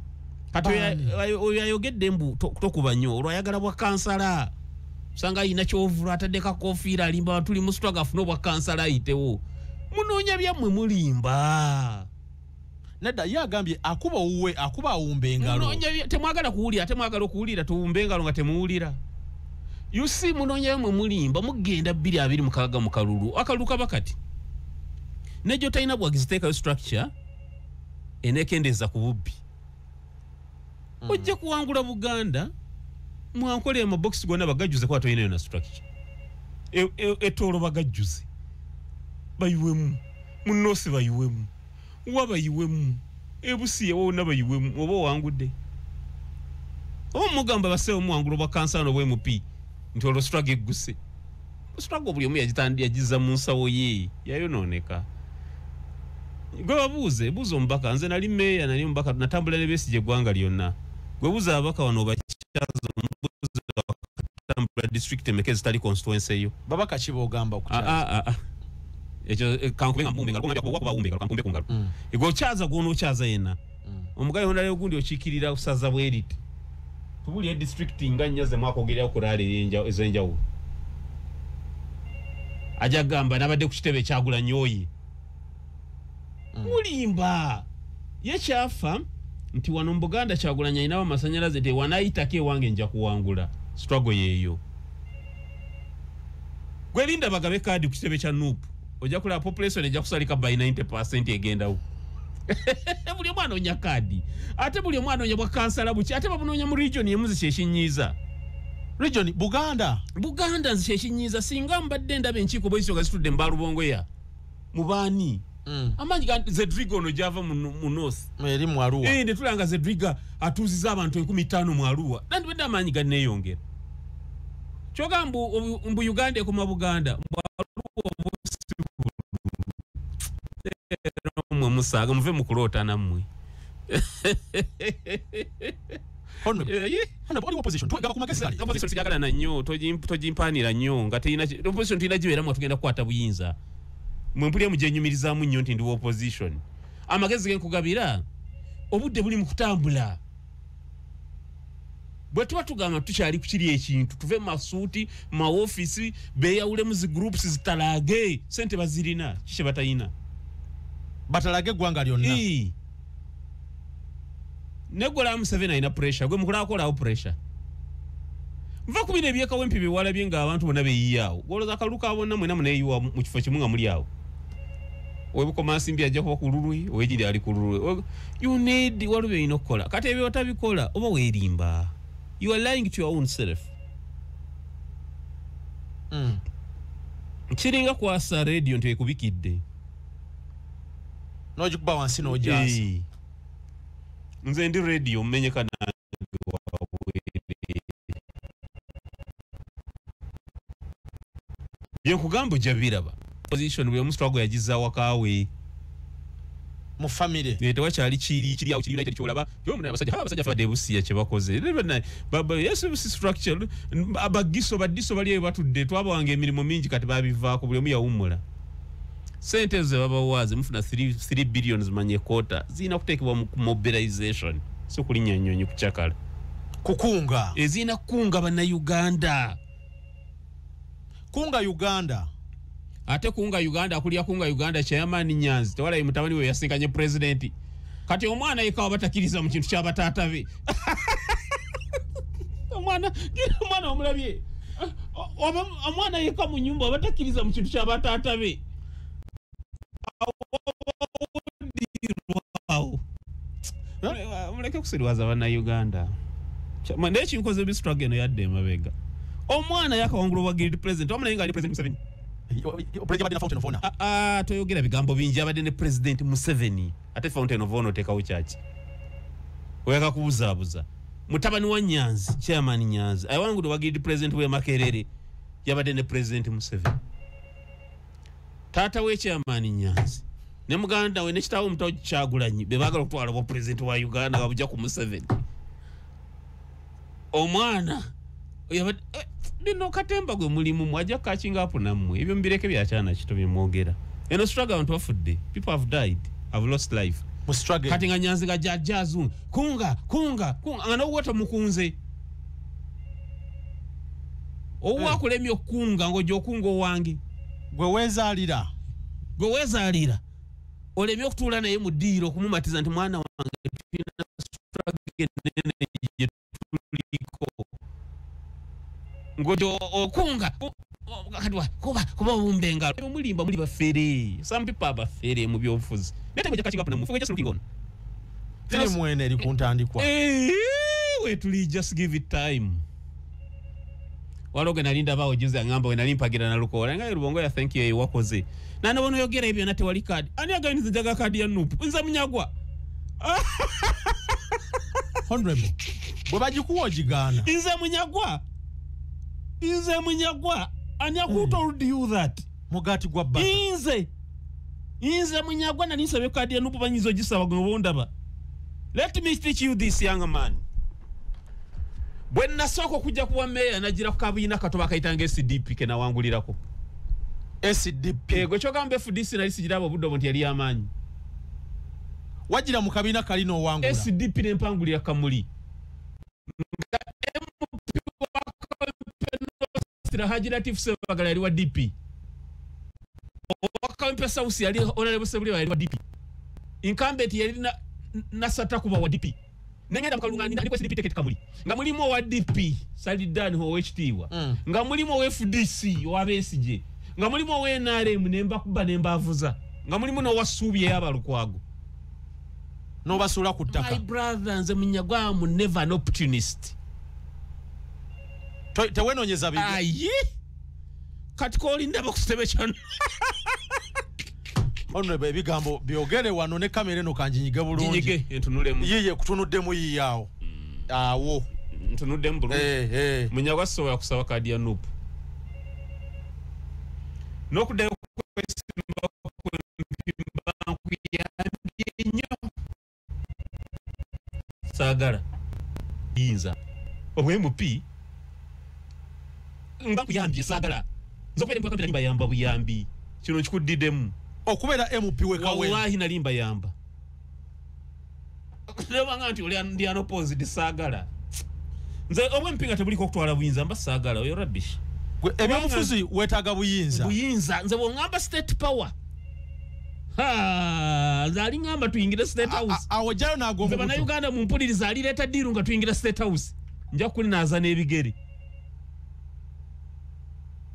Kati oyo ayogedde mbu tokuba nnyo olwo ayagala bwa kansala. Osanga ayina kyovula ataddeko akakofiira alimba tuli mu struggle afune obwa kansala ayitewo. Munoonya byammwe mulimba. Nedda ye agambye akuba owuwe, akuba awumba engalo. Temwagala kuwulira, temwagala okuwulira, tuwumbe engalo nga temuwulira. You see, munoonya byammwe mulimba, mugenda 2026 mu kalulu. Akalulu kaba kati. Nejjo talina buwagizi, teekayo structure eneekendeeza ku bubbi. Ojja kuwangula Buganda, mwankole amabokisi gonna bagajjuze kuba tolinayo na structure. Etoolo bagajjuze, bayiwemu, munnoosi bayiwemu, wa bayiwemu, ebusiye wonna bayiwemu, oba owangudde. Oba mugamba baseewo muwangula obwa kansala n'obwa MP nti olwo struggle egguse. Struggle buli omu yagizza mu nsawo ye, yayonooneka. Gwe babuuze, buuza omubaka, nze nali meeya, nali omubaka, natambula ne Besigye eggwanga lyonna. Gwe buuza ababaka wano obakyaza, omubuuze bakatambula district emeka ezitali constituency eyo. Babaka ki b'ogamba okukyaza? Ekyo kankube nga mpumbe engalo, wakuba awumbe engalo, kankumbe ku ngalo. Gwe okyaza gw'onookyaza yenna. Omugayo onaleo ogundi okiikirira kusaza bweriti. Tubulye district nga nnya ze mwakogerera ku rally ez'enjawulo. Ajja kugamba nabadde ku kitebe Kyagulanyi oye. Mulimba. Ye kyafa nti wano mu Buganda Kyagulanyi alinawo amasannyalaze nti wanaayitako ewange nja kuwangula. Struggle yeeyo. Gwe linda bagabe kaadi ku kitebe kya NUP. Ojja kulaba population ejja kusalika by 90% egendawo. Buli omu anoonya kaadi. Ate buli omu anoonya bwa kansala buki, ate babunoonya mu region emu nze kyekinyiiza. Region Buganda. Buganda nze kyekinyiiza singa mbadde ndaba enkiiko bwezityo nga zitudde mu Balubongoya. Mu baani? Amaanyi ga Zedriga ono gy'ava mu North. Eri mu Arua. Ne tulanga Zedriga atuuziza abantu 5000 mu Arua. Nandibadde amaanyi ganneeyongera. Kyogamba mbu Uganda ekoma Buganda. Mbu Arua obusi mmwe musaaga muve mu kuloota nammwe. Opposition sijagala na nnyo, togimpaanira nnyo nga terina opposition terina gibeeramu nga tugenda kukwata buyinza. Mwe mpulira mugyenyumirizaamu nnyo nti ndi wa opposition. Amagezi ge nkugabira, obudde buli mu kutambula. Bwe tuba tugamba tukyali ku kiri ekintu, tuve mu masuuti, mu mawofiisi, beeyawulemu zi groups zitalage, ssente bazirina, ki kye batayina? Batalage eggwanga lyonna. Ne gwe Museveni alina pressure, gwe mukulu akolawo pressure. Nva ku bino ebyekawempe bye walabye ng'abantu bonna beeyiye awo. Gw'olowooza akalulu ka bonna mwenna muneeyiwa mu kifo kimu nga muli awo. Owebukomansimbi ajja kuba ku lulwe, ow'ekindi ali ku lulwe. You need waliwo by'olina okukola. Kati ebyo otabikola oba weerimba. You are lying to your own self. Kiringa kwasa radio nti ekubikidde. N'ogikuba wansi n'ogyasa. Nze ndi radio mmenyeka nange wabwereere. Byenkugamba ojja biraba. Position bwe omusitwago yagiza wakawe. Mu family. Tewakyali kiri kiri awo kiri United kyolaba. Kyomuna abasajja abasajja fadde Busia kye bakoze. Baba yes structure abagiso badiso bali batudde twabawanga emirimu mingi kati babivaako buli omu yawummula. Sente ze babawaaze mufuna 3 billion manye quarter zirina kuteekebwa mu mobilization si kulinnya nnyonyi kucakala. Kukunga. Ezirina kukunga bannayuganda. Kunga Uganda. Ate kunga Uganda akulya kunga Uganda chairman Nyanzi tewala mutabani we yasinkanye president kati omwana yekawa batakiriza mu kintu kyabataata be. Omwana omwana omulabye omwana yeka mu nyumba batakiriza mu kintu kyabataata be. Muleke kusiriwaza bannayuganda. Naye kinkoze bi struggle eno yadde emabega. Omwana yakawangula obwagiridi president omwana ye nga ali president Museveni. Toyogera bigambo bingi abadde ne president Museveni ate Fountain of Honor otekawo kyaki oyaka kubuzaabuza. Mutabani wa Nyanzi chairman Nyanzi awangudde obwagiridi president we Makerere yabadde ne president Museveni. Taata we chairman Nyanzi ne muganda we ne kitaawe omuto Kyagulanyi be baagala okutwala obwa president wa Uganda babujja ku Museveni. Omwana yabadde bino katemba gwe mulimu mwajja catching up nammwe ebyo mbireke byakyana kito byemwogera. Eno struggle abantu bafudde, people have died, have lost life mu struggle. Kati nga Nyanzi nga jajjazu kunga kunga kunga nga n'owuwe tomukunze owuwe akulemye okukunga ng'ojja okunga owange gwe weezaalira gwe weezaalira olemye okutuula naye mu ddiiro okumumatiza nti mwana wange tulina struggle ennene gye tuliko ngojo okunga kati kuba kuba obumba engalo mulimba muli bafere. Some people are bafere mu byobufuzi naye temujja catching up nammwe just looking on. Firimu eno eri ku ntandikwa. Wetuli just give it time. Waliwo gwe nali ndabawo juzi aŋŋamba we nali mpagira na Lukoola nga Rubongo ya thank you wakoze nanabona oyogera ebyo byonna tewali kaadi. Ani agambye nze njaga kaadi ya NUP? Nze Munyagwa. Honorable bwe bagikuwa ogigaana. Nze Munyagwa. Nze Munyagwa. Ani who told you that? Mugati gwa bata. Nze. Nze Munyagwa nali nsabye kaadi ya NUP banyinza ogisaba gwe bondaba. Let me teach you this young man. Bwe nasooka okujja kuwa meeya nagira ku kabiina kato bakayitanga SDP ke nawangulirako. SDP. Gwe kyogamba FDC nali sigiraba obudde obwo nti yali y'amaanyi. Wagira mu kabiina kali n'owangula. SDP ne mpangulira Kamuli. Nga MP wa Haji Latif Ssebagala yali wa DP. Owa Kawempe South yali Honorable Ssebuleba yali wa DP. Incumbent yali Nasata kuba wa DP. Nengenda mukalunga ndi kwa SDP ticket Kamuli. Nga mulimu owa DP Salidan owekitiibwa. Nga mulimu owa FDC owa Besigye. Nga mulimu owa NRM nemba kuba nembavuza. Nga mulimu n'owa Suubi ey'Abalukwago. N'obasuula ku ttaka. My brother nze Munyagwa am never an opportunist. Tewenoonyeza bintu. Ayi. Kati k'olindaba ku kitebe kyano. Honorable ebigambo byogere wano ne kamera eno kanjinyige bulungi. Jinyige entunulemu. Yiye kutunuddemu yiye awo. Awo. Ntunuddemu bulungi. Munyagwa sobola kusaba kaadi ya NUP. N'okuddayo kwesimba kwempimba nkuyambye nnyo. Saagala. Yinza. Obwa MP mba nkuyambye saagala. Nze okubeera MP nali mbayamba buyambi. Kino nkikuddiddemu. Okubeera MP we Kawempe. Wallahi nali mbayamba. Nebanga nti oli ndi unopposed saagala. Nze obwa MP nga tebuliko okutwala buyinza mba saagala oyo rubbish. Ebyobufuzi weetaaga buyinza. Buyinza nze bw'oŋŋamba state power. Ha, nze ali ŋŋamba tuyingire state house. Awo jjayo n'agwa Nze omubuto. bannayuganda mumpuliriza alireeta ddiiru nga tuyingira state house. Nja kulinaaza n'ebigere.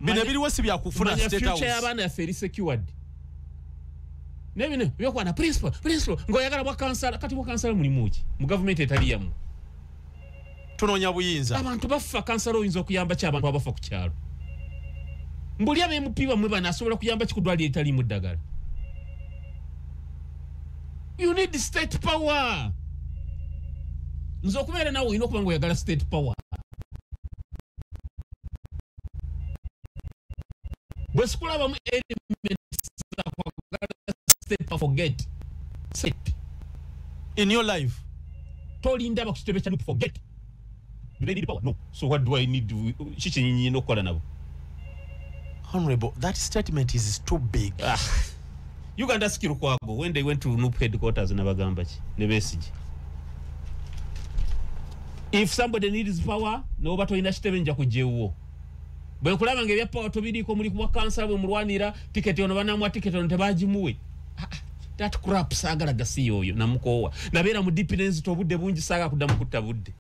Bino ebiriwo si byakufuna Manya state future house. y'abaana yaffe eri secured. Naye bino byokwana principal principal ng'oyagala bwa kansala kati bwa kansala mulimu ki mu gavumenti etali yammwe. Tunoonya buyinza. Abantu bafa kansala oyinza okuyamba ki abantu abafa ku kyalo. Mbuli aba MP bammwe bano asobola kuyamba ki ku ddwaliro eritaliimu ddagala. You need state power. Nze okubeera naawe olina okuba nga oyagala state power. Bwe sikulabamu elements za kwagala state power, forget. State. In your life. Tolindaba ku kitebe kya NUP, forget. Do they need power? No. So what do I need? Ki kye nnyina okukola nabo? Honorable, that statement is too big. Ah. Uganda skill kwago when they went to NUP headquarters nabagamba ki ne Besigye. If somebody needs power, n'oba tolina kitebe nja kujja ewuwo. Bwe nkulaba nga ebya power tobiriiko, muli kuwa kansala bwe mulwanira tiketi ono banamuwa tiketi ono tebagimuwe. Ah, ah, that crap saagala gasiya oyo namukoowa. Nabeera mu DP nenzita obudde bungi, saagala kuddamu kutta budde.